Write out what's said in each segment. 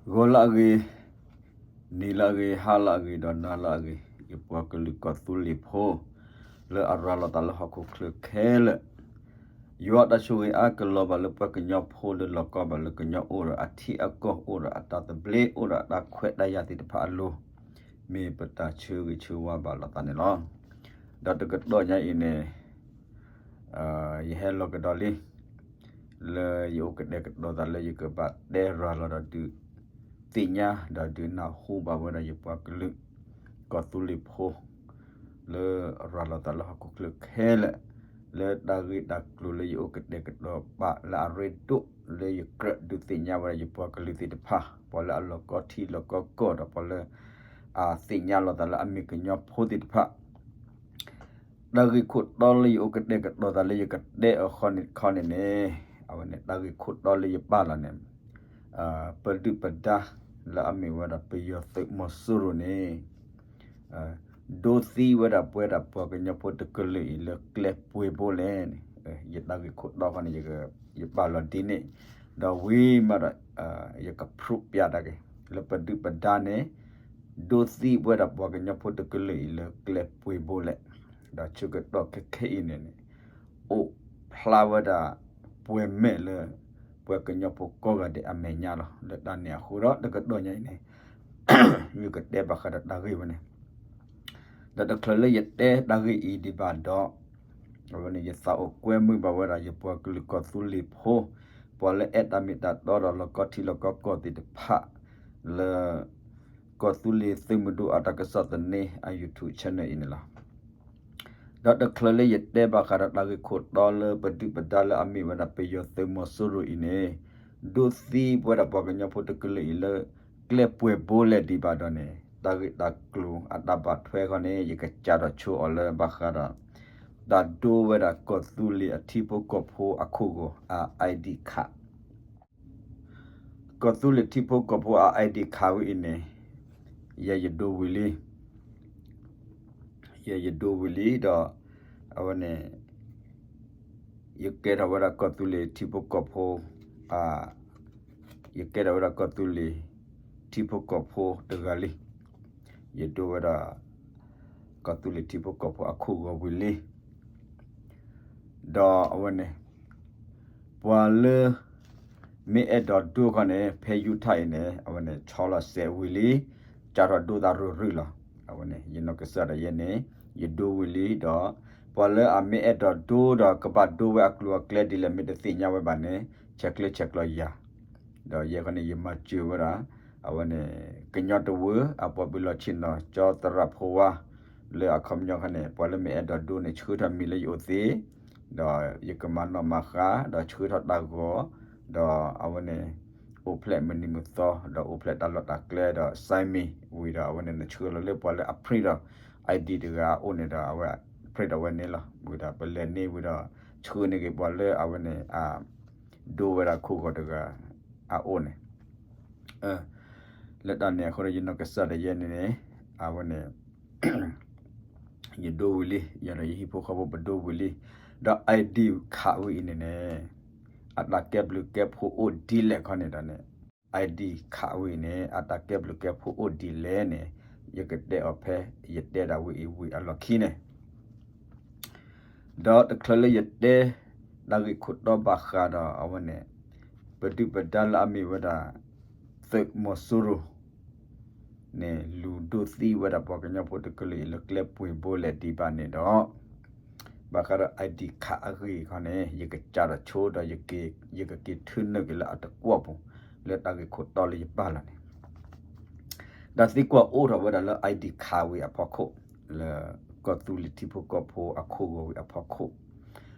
ဂီၤလၢအဂ့ၤ, နံၤလၢအဂ့ၤ, ဟါလၢအဂ့ၤ, ဒီးနၤလၢအဂ့ၤ, ယပှၤကလုာ်ကီၢ်သူလ့ၤဖိ လၢအရၤလီၤသးလၢဟီၣ်ခိၣ်ချၢခဲလၢာ်, ယွၤတၢ်ဆိၣ်ဂ့ၤအါကလီၤဘၣ်လၢပှၤကညီဖိလၢလီၤကီဘၣ်လၢကညီအိၣ်ဒီးအထံအကီၢ်အိၣ်ဒီးအတၢ်သဘျ့အိၣ်ဒီးအတၢ်ခွဲးတၢ်ယာ်သ့ၣ်တဖၣ်အလိၤ, မ့ၢ်ပတၢ်ဆၢဂ့ၤဆၢဝါဘၣ်လိာ်သးန့ၣ်လီၤ. ဒီးတကတီၢ်ညါအံၤန့ၣ် ယဟဲလီၤကဒီးလံ လၢယအိၣ်ကတဲာ်ကတီၤသးလၢယကဘၣ်တဲရၤလီၤဒီးဒုးသ့ၣ်ညါ ဒီးဒုးနၢ်ဟူဘၣ်ဝဲဒၣ်ယပှၤကလုာ် ကီၢ်သူလ့ၤဖိ လၢရၤလီၤသးလၢဟီၣ်ခိၣ်ချၢခဲလၢာ်, လၢတၢ်ဂ့ၢ်တၢ်ကျိၤလၢယအိၣ်ကတဲာ်ကတီၤပာ်လၢအရ့ဒိၣ်လၢယကြၢးဒုးသ့ၣ်ညါဝဲဒၣ်ယပှၤကလုာ်သ့ၣ်တဖၣ်, ပှၤလၢအလီၤကီထံလီၤကီကီၢ်ဒီးပှၤလၢ အသ့ၣ်ညါလီၤသးလၢအမ့ၢ်ကညီဖိသ့ၣ်တဖၣ် တၢ်ဂ့ၢ်ခိၣ်တီလၢယအိၣ်ကတဲာ်ကတီၤသးလၢယကတဲအီၤခီန့ၣ်န့ၣ်, အဝဲန့ၣ် တၢ်ဂ့ၢ်ခိၣ်တီလၢယပာ်လီၤန့ၣ်, ပဒုၣ်ပဒါလၢအမ့ၢ်ဝဲဒၣ်ပယီၤသုးမီၤစိရိၤန့ၣ် ဒိသံဝဲဒၣ်ပဝဲဒၣ်ပှၤကညီဖိတကလုာ်အံၤလၢကျဲပှ့ၤဘိလဲၣ်န့ၣ်, ယတၢ်ဂ့ၢ်ခိၣ်တီခီန့ၣ် ယပာ်လီၤဒ်န့ၣ်, ဒီးဝံၤမးဒီး ယက proof ပျးတၢ်က့ၤ လၢပဒုၣ်ပဒါန့ၣ် ဒိသံဝဲဒၣ်ပှၤကညီဖိတကလုာ်အံၤလၢကျဲပှ့ၤဘိလဲၣ်, ဒီးဆၢကတီၢ်ခဲခဲအံၤန့ၣ်န့ၣ် အိၣ်ဖျါဝဲဒၣ်ပှဲၤမဲာ်လၢ ပှၤကညီဖိကိးဂၤဒဲးအမဲာ်ညါလီၤ. လၢတၢ်န့ၣ်အဃိဒီးတကတီၢ်ညါအံၤန့ၣ် ယကတဲဘၣ်ဃးဒီးတၢ်ဂ့ၢ်ဝဲန့ၣ် ဒီးတချုးလၢယတဲတၢ်ဂ့ၢ်အံၤဒံးဘၣ်ဒီး အဝဲန့ၣ် ယသးအိၣ်ကွဲမုာ်ဘၣ်ဝဲဒၣ်ယပှၤကလုာ်ကီၢ်သူလ့ၤဖိ ပှၤလၢအဲၣ်တၢ်မ့ၢ်တၢ်တီဒီးလီၤကီထံလီၤကီကီၢ်သ့ၣ်တဖၣ် လၢ ကီၢ်သူလ့ၤသုးမုၢ်ဒိၣ်အတၢ်ကစီၣ်သန့အ YouTube channel အံၤန့ၣ်လီၤ. ဒီးတချုးလၢယတဲဘၣ်ဃးဒီးတၢ်ဂ့ၢ်ခိၣ်တီလၢပဒုၣ်ပဒါလၢအမ့ၢ်ဝဲဒၣ်ပယီၤသုးမီၤစိရိၤအံၤန့ၣ် ဒိသံဝဲဒၣ်ပှၤကညီဖိတကလုာ်အံၤလၢ ကျဲပှဲၤဘိလဲၣ်ဒံးဘၣ်ဒီးန့ၣ် တၢ်ဂ့ၢ်တၢ်ကျိၤအတၢ်ဘၣ်ထွဲခီန့ၣ် ယကစးထီၣ်ဆိအီၤလၢဘၣ်ဃးဒီး တၢ်ဒိဝဲဒၣ်ကီၢ်သူလ့ၤအထံဖိကီၢ်ဖိအခိၣ်ဂီၤအ ID card ကီၢ်သူလ့ၤထံဖိကီၢ်ဖိအ ID card ဝဲအံၤန့ၣ် ယဲယဒိဝံၤလံ ယဲယဒိဝံၤလံဒီး အဝဲန့ၣ် ယကဲထီၣ်ဝဲဒၣ်ကီၢ်သူလ့ၤထံဖိကီၢ်ဖိ ယကဲထီၣ်ဝဲဒၣ်ကီၢ်သူလ့ၤထံဖိကီၢ်ဖိတဂၤလံ. ယဒိဝဲဒၣ် ကီၢ်သူလ့ၤထံဖိကီၢ်ဖိအခိၣ်ဂီၤဝံၤလံ ဒီးအဝဲန့ၣ် ပှၤလၢ မ့ၢ်အဲၣ်ဒိးဒိခီန့ၣ် ဖဲယူထၣ်အံၤန့ၣ် အဝဲန့ၣ် ဆီလီၤစဲးဝံၤလံ စးထီၣ်ဒိသးရုၢ်ရုၢ်လီၤ. အဝဲန့ၣ် ယနီၢ်ကစၢ်ဒၣ်ယဲန့ၣ် ယဒိဝံၤလံဒီး ပှၤလၢအမ့ၢ်အဲၣ်ဒိးဒိဒီးကဘၣ်ဒိဝဲအကျိၤအကျဲဒ်လဲၣ်မ့ၢ်တသ့ၣ်ညါဝဲဘၣ်န့ၣ် ဆဲးကျၢဆဲးကျိးယၤ ဒီးယဲခီန့ၣ် ယမၤစၢၤဝဲဒၣ် အဝဲန့ၣ် ကညီတဝၢ အပှၤဘုလီၢ်ဆ့ၣ်နီၤ ကၠီသရၣ်ဖိဝါ လၢအခီပညီခီန့ၣ် ပှၤလၢမ့ၢ်အဲၣ်ဒိးဒိန့ၣ် ဆှၢထီၣ်မံၤလၢယအိၣ်သ့ ဒီးယကမၤနီၣ်မၤဃါ ဒီးဆှၢထီၣ်တၢ်ဂီၤ ဒီးအဝဲန့ၣ် အိၣ်ဖျဲၣ်မုၢ်နံၤမုၢ်သီ ဒီးအိၣ်ဖျဲၣ်တၢ်လီၢ်တၢ်ကျဲဒီး sign မံၤဝံၤဒီး အဝဲန့ၣ် နဆှၢလီၤလၢပှၤလၢအ print ဒီး ID တဂၤအအိၣ်န့ၣ်ဒီး အဝဲ print ဒီးဝဲန့ၣ်လီၤ. ဝံၤဒီးပလဲၤန့ၢ်ဝံၤဒီး ဆှၢန့ၢ်က့ၤပှၤလၢအဝဲန့ၣ် အ ဒိဝဲဒၣ်ခိၣ်ဂီၤတဂၤ အအိၣ်န့ၣ် လၢတၢ်န့ၣ်အဃိဒီး ယနီၢ်ကစၢ်ဒၣ်ယဲန့ၣ်န့ၣ် အဝဲန့ၣ် ယဒိဝံၤလံ ယၤဒီးယဟံၣ်ဖိဃီဖိပဒိဝံၤလံ ဒီး ID card ဝဲအံၤန့ၣ်န့ၣ် အတၢ်ကဲဘျုးကဲဖှိၣ်အိၣ်ဒ်လဲၣ်ခီန့ၣ်ဒီးန့ၣ် ID card ဝဲအံၤန့ၣ် အတၢ်ကဲဘျုးကဲဖှိၣ်အိၣ်ဒ်လဲၣ်န့ၣ် ယကတဲအီၤဖဲ ယတဲဒၣ်ဝဲအံၤဝံၤအလီၢ်ခံန့ၣ် ဒီးတချုးလၢယတဲ တၢ်ဂ့ၢ်ခိၣ်တီဘၣ်ဃးဒီးအဝဲန့ၣ် ပဒုၣ်ပဒါလၢအမ့ၢ်ဝဲဒၣ် သုးမီၤစိရိၤ န့ၣ် လူၤဒိသံဝဲဒၣ်ပှၤကညီဖိတကလုာ်အံၤလၢကျဲပှ့ၤဘိလဲၣ်ဒံးဘၣ်န့ၣ်ဒီး ဘၣ်ဃးဒီး ID card အဂ့ၢ်ခီန့ၣ် ယကစးထီၣ်ဆိဒီး ယကက့ၤထုးနုာ်က့ၤလၢအတကွီၢ်ပူၤ လၢတၢ်ဂ့ၢ်ခိၣ်တီလၢယပာ်လီၤန့ၣ် တၢ်သံကွၢ်အိၣ်ထီၣ်ဝဲဒၣ်လၢ ID card ဝံၤအဖီခိၣ် လၢကီၢ်သူလ့ၤထံဖိကီၢ်ဖိအခိၣ်ဂီၤဝံၤအဖီခိၣ်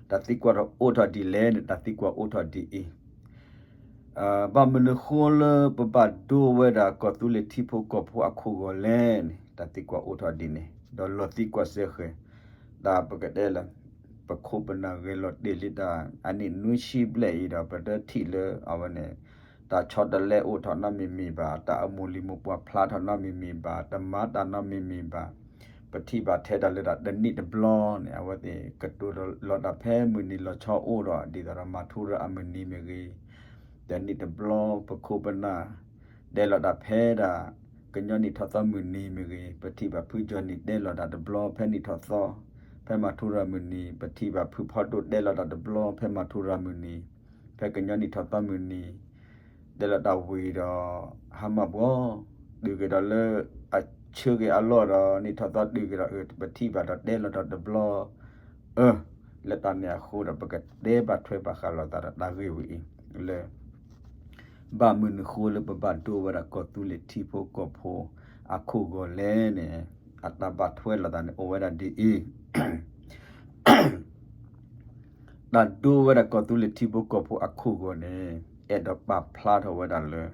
တၢ်သံကွၢ်ထီၣ်အိၣ်ထီၣ်ဒ်လဲၣ်န့ၣ် တၢ်သံကွၢ်အိၣ်ထီၣ်ဒ်အံၤ ဘၣ်မနုၤဃိလၢပဘၣ်ဒိဝဲဒၣ်ကီၢ်သူလ့ၤထံဖိကီၢ်ဖိအခိၣ်ဂီၤလဲၣ်န့ၣ် တၢ်သံကွၢ်အိၣ်ထီၣ်ဒ်န့ၣ် ဒီးလီၤသံကွၢ်စ့ၢ်ကီး တၢ်ပကတဲလၢ ပခိၣ်ပနၢ်ဂဲၤလီၤတ့ၢ်လံတၢ်အနံၣ်နွံဆံဘျဲၣ်အံၤဒီး ပတထံၣ်လၢအဝဲန့ၣ် တၢ်ဆီတလဲအိၣ်ထီၣ်နီတမံၤမံၤဘၣ်, တၢ်အမိၢ်လံၤမိၢ်ပှၢ်ဖျါထီၣ်နီတမံၤမံၤဘၣ်, တမၤတၢ်နီတမံၤမံၤဘၣ်, ပထံၣ်ဘၣ်ထဲတၢ်လၢတၢ်တနံၣ်တဘျီန့ၣ် အဝဲသ့ၣ်ကတိၤလီၤတၢ်ဖဲမုၢ်နံၤလီၤဆီအိၣ်ဒီး ဒ်သိးဒီးမၤထူရၢအမုၢ်နံၤမ့ၢ်ဂ့ၤ, တနံၣ်တဘျီ ပခိၣ်ပနၢ် တဲလီၤတၢ်ဖဲဒၣ် ကညီနံၣ်ထီၣ်သီမုၢ်နံၤမ့ၢ်ဂ့ၤ ပထံၣ်ဘၣ်ဖုကၠီၣ်နံၣ်တဲလီၤတၢ်တဘျီ ဖဲနံၣ်ထီၣ်သီ, ဖဲမၤထူရၤမုၢ်နံၤ ပထံၣ်ဘၣ်ဖုဖီဒိၣ်တဲလီၤတၢ်တဘျီ ဖဲမၤထူရၤမုၢ်နံၤ, ဖဲကညီနံၣ်ထီၣ်သီမုၢ်နံၤ တဲလီၤတၢ်ဝံၤဒီး ဟါမၢ်ပှီၤ တုၤက့ၤဒီးလၢ အဆၢက့ၤအလီၢ်ဒီး နံၣ်ထီၣ်သီတုၤက့ၤဒီး အၢ ပထံၣ်ဘၣ်ဒီးတဲလီၤတၢ်တဘျီ, အၢ လၢတၢ်န့ၣ်အဃိဒီး ပကတဲဘၣ်ထွဲဘၣ်ဃးလိာ်သးဒီးတၢ်ဂ့ၢ်ဝဲအံၤ လၢ ဘၣ်မနုၤဃိလၢပဘၣ်ဒိဝဲဒၣ်ကီၢ်သူလ့ၤထံဖိကီၢ်ဖိအခိၣ်ဂီၤလဲၣ်န့ၣ် အတၢ်ဘၣ်ထွဲလိာ်သးန့ၣ်အိၣ်ဝဲဒၣ်ဒ်အံၤ တၢ်ဒိဝဲဒၣ်ကီၢ်သူလ့ၤထံဖိကီၢ်ဖိအခိၣ်ဂီၤန့ၣ် အဲၣ်ဒိးပာ်ဖျါထီၣ်ဝဲဒၣ်လၢ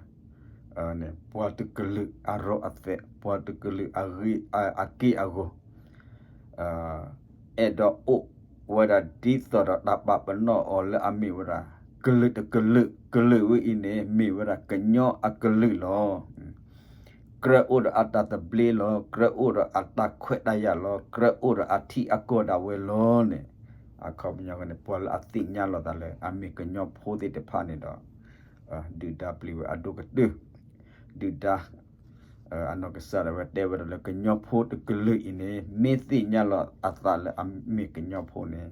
ပှၤတကလုာ်အရီအသွဲး ပှၤတကလုာ် အက့ၢ်အဂီၤ အဲၣ်ဒိးအိၣ်ဝဲဒၣ်ဒ်သိးဒီးတၢ်ပာ်ပနီၣ်အီၤလၢအမ့ၢ်ဝဲဒၣ် ကလုာ်တကလုာ် ကလုာ်ဝဲအံၤန့ၣ် မ့ၢ်ဝဲဒၣ်ကညီအကလုာ်လီၤ. ကြၢးအိၣ်ဒီးအတၢ်သဘျ့လီၤ, ကြၢးအိၣ်ဒီးအတၢ်ခွဲးတၢ်ယာ်လီၤ, ကြၢးအိၣ်ဒီးအထံအကီၢ်ဒၣ်ဝဲလီၤန့ၣ် အခီပညီန့ၣ် ပှၤလၢအသ့ၣ်ညါလိာ်သးလၢအမ့ၢ်ကညီဖိသ့ၣ်တဖၣ်န့ၣ်ဒီး ဒုၣ်ဒါပျံၤဝဲအဒိၣ်ကတၢၢ်, ဒုၣ်ဒါ အနီၢ်ကစၢ်ဒၣ်ဝဲတဲဝဲဒၣ်လၢကညီဖိတကလုာ်အံၤန့ၣ် မ့ၢ်သ့ၣ်ညါလီၤအသးလၢအမ့ၢ်ကညီဖိန့ၣ်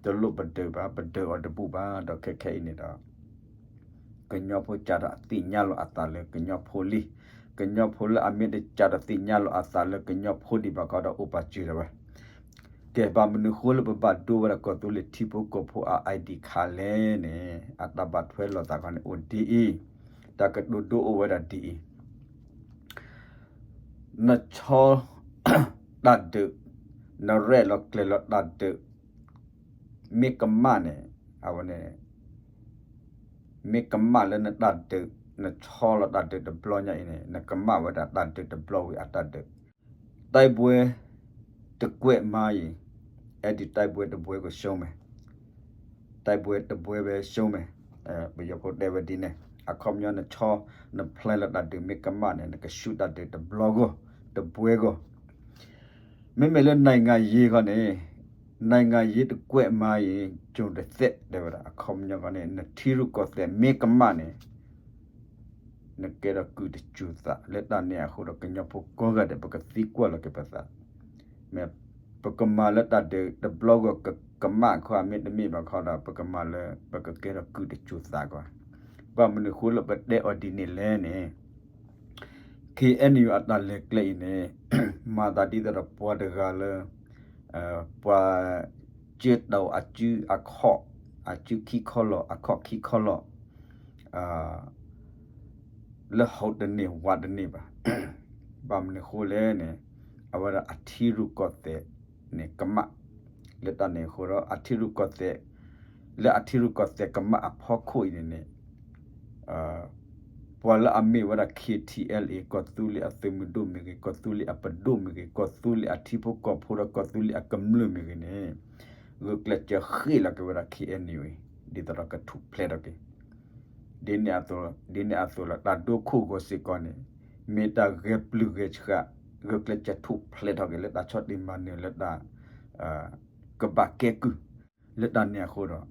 တလိၣ်ပဒုးဘၣ် ပဒုးအီၤတဘူၣ်ဘၣ် ဒီးခဲခဲအံၤန့ၣ်ဒီး ကညီဖိစးထီၣ်သ့ၣ်ညါလီၤအသးလၢကညီဖိလံ, ကညီဖိလၢအမ့ၢ်တစးထီၣ်သ့ၣ်ညါလီၤအသးလၢကညီဖိဒံးဘၣ်ဃီဒီးအိၣ်ပာ်စၢၤဒၣ်ဝဲ ကဲ ဘၣ်မနုၤဃိလၢပဘၣ်ဒိဝဲဒၣ်ကီၢ်သူလ့ၤထံဖိကီၢ်ဖိအ ID card လဲၣ်န့ၣ် အတၢ်ဘၣ်ထွဲလိာ်သးခီန့ၣ်အိၣ်ဒ်အံၤ, တၢ်ကတိၤဒိအိၣ်ဝဲဒၣ်ဒ်အံၤ, နဆီ တၢ်ဒုး, နရဲၣ်လီၤကျဲၤလီၤတၢ်ဒုး, မ့ၢ်ကမၣ်န့ၣ်, အဝဲန့ၣ် မ့ၢ်ကမၣ်လၢနတၢ်ဒုး, နဆီလီၤတၢ်ဒုးတဘျီညါအံၤန့ၣ် နကမၣ်ဝဲဒၣ်တၢ်ဒုးတဘျီဝံၤအတၢ်ဒုး, တိုက်ပွဲတကွဲးမၤအံၤ, အဲဒီတိုက်ပွဲတပွဲကိုရှုံးမယ်, တိုက်ပွဲတပွဲပဲရှုံးမယ်, ပယီၤဖိတဲဝဲဒ်န့ၣ်, အခီပညီနဆီ နဖျဲလီၤတၢ်ဒုးမ့ၢ်ကမၣ်န့ၣ် နကဆူးတၢ်ဒုးတဘျီဂီၢ်, တပွဲဂီၢ် မ့မ့ၢ်လၢ နိုင်ငံရေး ခီန့ၣ်, နိုင်ငံရေးတကွဲးမၤအံၤ ကၠိတသဲး တဲဝဲဒၣ် အခီပညီခီန့ၣ် နထံရူၢ်ကီၢ်သဲးမ့ၢ်ကမၣ်န့ၣ် နကဲထီၣ်ကုၢ်တစူၤသး လၢတၢ်န့ၣ်အဃိဒီး ကညီဖိကိးဂၤဒဲး ပကသံကွၢ်လီၤက့ၤပသး, မ့ၢ်ပကမၤလၢတၢ်ဒုးတဘျီဂီၢ်ကကမၣ်ခီ မ့တမ့ၢ်ဘၣ်ခီဒီး ပကမၤလၢ ပကကဲထီၣ်ကုၢ်တစူၤသးကွၢ်, ဘၣ်မနုၤဃိလၢပတဲအီၤဒ်န့ၣ်လဲၣ်န့ၣ် KNU အတၢ်လဲၤကျဲအံၤန့ၣ် မၤသးဒ်သိးဒီးပှၤတဂၤလၢ ပှၤ ကၢတီၤအစုအခီၣ်, အစုခံခီလီၤ အခီၣ်ခံခီလီၤ လၢဟီၣ်တန့ၢ်ဝးတန့ၢ်ဘၣ်. ဘၣ်မနုၤဃိလဲၣ်န့ၣ် အဝဲဒၣ်အထံရူၢ်ကီၢ်သဲးန့ၣ်ကမၣ်, လၢတၢ်န့ၣ်အဃိဒီး အထံရူၢ်ကီၢ်သဲး လၢအထံရူၢ်ကီၢ်သဲးကမၣ်အဖီခိၣ်အံၤန့ၣ်န့ၣ် ပှၤလၢအမ့ၢ်ဝဲဒၣ် KTLA ကီၢ်သူလ့ၤအသုးမုၢ်ဒိၣ်မ့ၢ်ဂ့ၤ, ကီၢ်သူလ့ၤအပဒိၣ်မ့ၢ်ဂ့ၤ, ကီၢ်သူလ့ၤအထံဖိကီၢ်ဖိဒီးကီၢ်သူလ့ၤအကမျၢၢ်မ့ၢ်ဂ့ၤန့ၣ် ဂုာ်ကျဲးစၢးဃ့ၢ်လီၤက့ၤဝဲဒၣ် KNU အံၤ ဒ်သိးဒီးကထူၣ်ဖျဲးထီၣ်က့ၤ ဒ်န့ၣ်အသိးလီၤ တၢ်ဒိခိၣ်ဂီၤစ့ၢ်ကီးန့ၣ် မ့ၢ်တၢ်ဂဲၤပျုၢ်ဂဲၤဆှး ဂုာ်ကျဲးစၢးထူၣ်ဖျဲးထီၣ်က့ၤလၢတၢ်ဆီၣ်တံၢ်မၤနၢၤလၢတၢ် ကဘၣ်ကဲကုၢ် လၢတၢ်န့ၣ်အဃိဒီး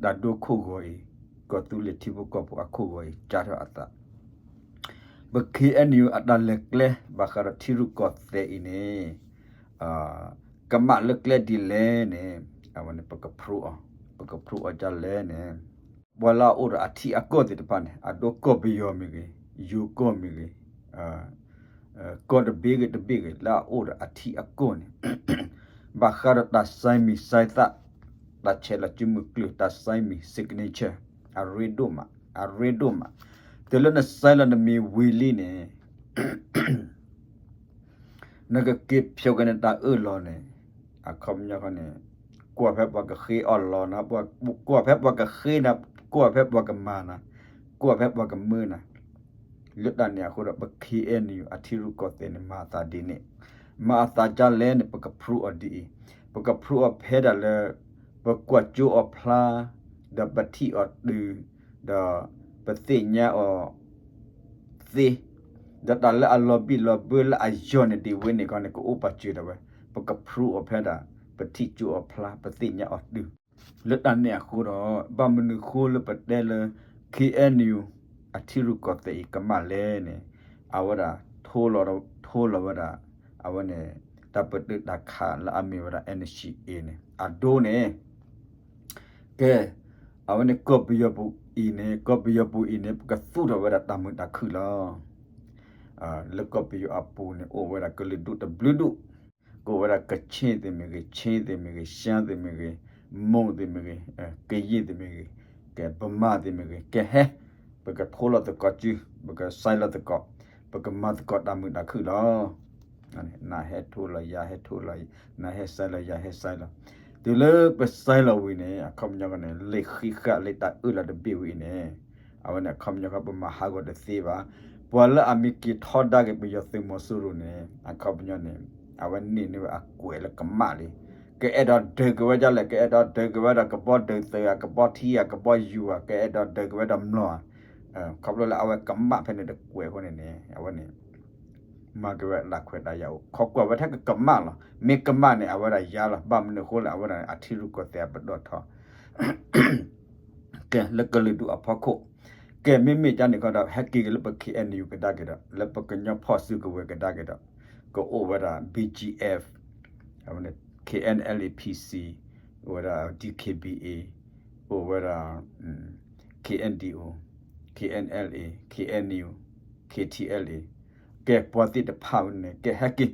တၢ်ဒိခိၣ်ဂီၤအံၤ ကီၢ်သူလ့ၤထံဖိကီၢ်ဖိအခိၣ်ဂီၤအံၤ ကၢထီၣ်အသး ပ KNU အတၢ်လဲၤကျဲ ဘၣ်ဃးဒီးထံရူၢ်ကီၢ်သဲးအံၤန့ၣ် ကမၣ်လၢကျဲဒ်လဲၣ်န့ၣ် အဝဲန့ၣ် ပက prove အီၤ ပက prove အီၤဒ်လဲၣ်န့ၣ် ပှၤလၢအအိၣ်ဒီးအထံအကီၢ်သ့ၣ်တဖၣ်န့ၣ် အဒိကီၢ်ပယီၤမ့ၢ်ဂ့ၤ, ယိၤကီၢ်မ့ၢ်ဂ့ၤ, ကီၢ်တဘ့ၣ်ဂ့ၤတဘ့ၣ်ဂ့ၤ လၢအအိၣ်ဒီးအထံအကီၢ်န့ၣ် ဘၣ်ဃးဒီးတၢ်စဲမံၤစဲသၣ်, တၢ်ဆဲးလီၤစုမုၢ်ကျၢၢ်, တၢ်စဲမံၤ signature အရ့ဒိၣ်မး, အရ့ဒိၣ်မး, တုၤလၢနစဲးလီၤနမံၤဝံၤလံန့ၣ် နကက့ၤဖျိးက့ၤနတၢ်အၢၣ်လီၤန့ၣ် အခီပညီခီန့ၣ် ကွၢ်ဖဲပှၤကဃ့အီၣ်လီၤနၤ, ကွၢ်ဖဲပှၤကဃ့နၤ, ကွၢ်ဖဲပှၤကမၤနၤ, ကွၢ်ဖဲပှၤကမၢနၤ, လၢတၢ်န့ၣ်အဃိဒီး ပ KNU အထံရူၢ်ကီၢ်သဲးန့ၣ် မၤအသးဒ်န့ၣ်, မၤအသးဒ်လဲၣ်န့ၣ် ပက prove အီၤဒ်အံၤ, ပက prove အီၤဖဲဒၣ်လၢ ပကွၢ်ကၠိအီၤဖျါ, ဒီးပထံၣ်အီၤတုၤ, ဒီးပသ့ၣ်ညါအီၤ သ့, ဒီးတၢ်လၢအလီၤဘံၣ်လီၤဘၢလၢအယီၢ်န့ၣ်ဒ်ဝဲန့ၣ်ခီန့ၣ် ကအိၣ်ပာ်စၢၤဒၣ်ဝဲ, ပက prove အီၤဖဲဒၣ် ပထံၣ်ကၠိအီၤဖျါ ပသ့ၣ်ညါအီၤတုၤ, လၢတၢ်န့ၣ်အဃိဒီး ဘၣ်မနုၤဃိလၢပတဲလၢ KNU အထံရူၢ်ကီၢ်သဲးအံၤကမၣ်လဲၣ်န့ၣ် အဝဲဒၣ် ထိလီၤဝဲဒၣ် အဝဲန့ၣ် တၢ်ပတုာ်တၢ်ခးလၢအမ့ၢ်ဝဲဒၣ် NCA န့ၣ် အဒိန့ၣ် ကဲ အဝဲန့ၣ်ကီၢ်ပယီၤပူၤအံၤန့ၣ် ကီၢ်ပယီၤပူၤအံၤန့ၣ် ပကသူၣ်ထီၣ်ဝဲဒၣ်တၢ်မုာ်တၢ်ခုၣ်လီၤ. လၢကီၢ်ပယီၤအပူၤန့ၣ် အိၣ်ဝဲဒၣ်ကလုာ်ဒူၣ်တဘျုးဒူၣ်, ကအိၣ်ဝဲဒၣ်ကချ့ၣ်သ့ၣ်မ့ၢ်ဂ့ၤ, ခ့ၣ်သ့ၣ်မ့ၢ်ဂ့ၤ, ရှမ်းသ့ၣ်မ့ၢ်ဂ့ၤ, မိၣ်သ့ၣ်မ့ၢ်ဂ့ၤ, ကယ့ၣ်သ့ၣ်မ့ၢ်ဂ့ၤ, ကဲ ဗမာသ့ၣ်မ့ၢ်ဂ့ၤ, ကဲဟဲ ပကထိလီၤသကိးစု, ပကစဲလီၤသကိး, ပကမၤသကိးတၢ်မုာ်တၢ်ခုၣ်လီၤ. နဟဲထိလီၤယၤဟဲထိလီၤ, နဟဲစဲလီၤယၤဟဲစဲလီၤ, တုၤလၢပစဲလီၤဝံၤန့ၣ် အခီပညီန့ၣ် လံာ်ဃံးဃာ်လၢတၢ်အၢၣ်လီၤတဘ့ၣ်ဝံၤအံၤန့ၣ် အဝဲန့ၣ်အခီပညီဃီပမၤဟးဂီၤတသ့ဘၣ်. ပှၤလၢအမ့ၢ်က့ၤထီဒါက့ၤပယီၤသုးမီၤစိရိၤန့ၣ် အခီပညီန့ၣ် အဝဲန့ၢ်န့ၢ်ဝဲအကွဲးလၢကမၣ်လံ. ကအဲၣ်ဒိးဒုးက့ၤဝဲဒ်လဲၣ်, ကအဲၣ်ဒိးဒုးက့ၤဝဲဒီးကဘီဒုးသုးဧါ, ကဘီထံဧါ, ကဘီယူၤဧါ, ကအဲၣ်ဒိးဒုးက့ၤဝဲဒီးမျိာ်ဧါ, ခီဖျိလၢအဝဲကမၣ်ဖဲန့ၣ်တကွဲးအဃိန့ၣ်န့ၣ် အဝဲန့ၣ် မၤက့ၤဝဲတၢ်ခွဲးတၢ်ယာ်အိၣ်, ခိးကွၢ်ဝဲထဲကကမၣ်လီၤ. မ့ၢ်ကမၣ်န့ၣ် အဝဲဒၣ်ယါလီၤ. ဘၣ်မနုၤအဃိလဲၣ် အဝဲဒၣ်အထံရူၢ်ကီၢ်သဲးအပတီၢ်ထီ ကဲ လၢကလုာ်ဒူၣ်အဖီခိၣ်, ကဲ မ့မ့ၢ်ကန့ၣ်ခီဒီး ဟဲက့ၤက့ၤလၢပ K N U ကဒါက့ၤဒီး လၢပကညီဖီၣ်စုကဝဲၤကဒါက့ၤဒီး ကအိၣ်ဝဲဒၣ် B G F, K N L A P C, အိၣ်ဝဲဒၣ် D K B A, အိၣ်ဝဲဒၣ် K N D O, K N L A, K N U, K T L A, ကဲ ပှၤသ့ၣ်တဖၣ်ဝဲန့ၣ် ကဲ ဟဲက့ၤ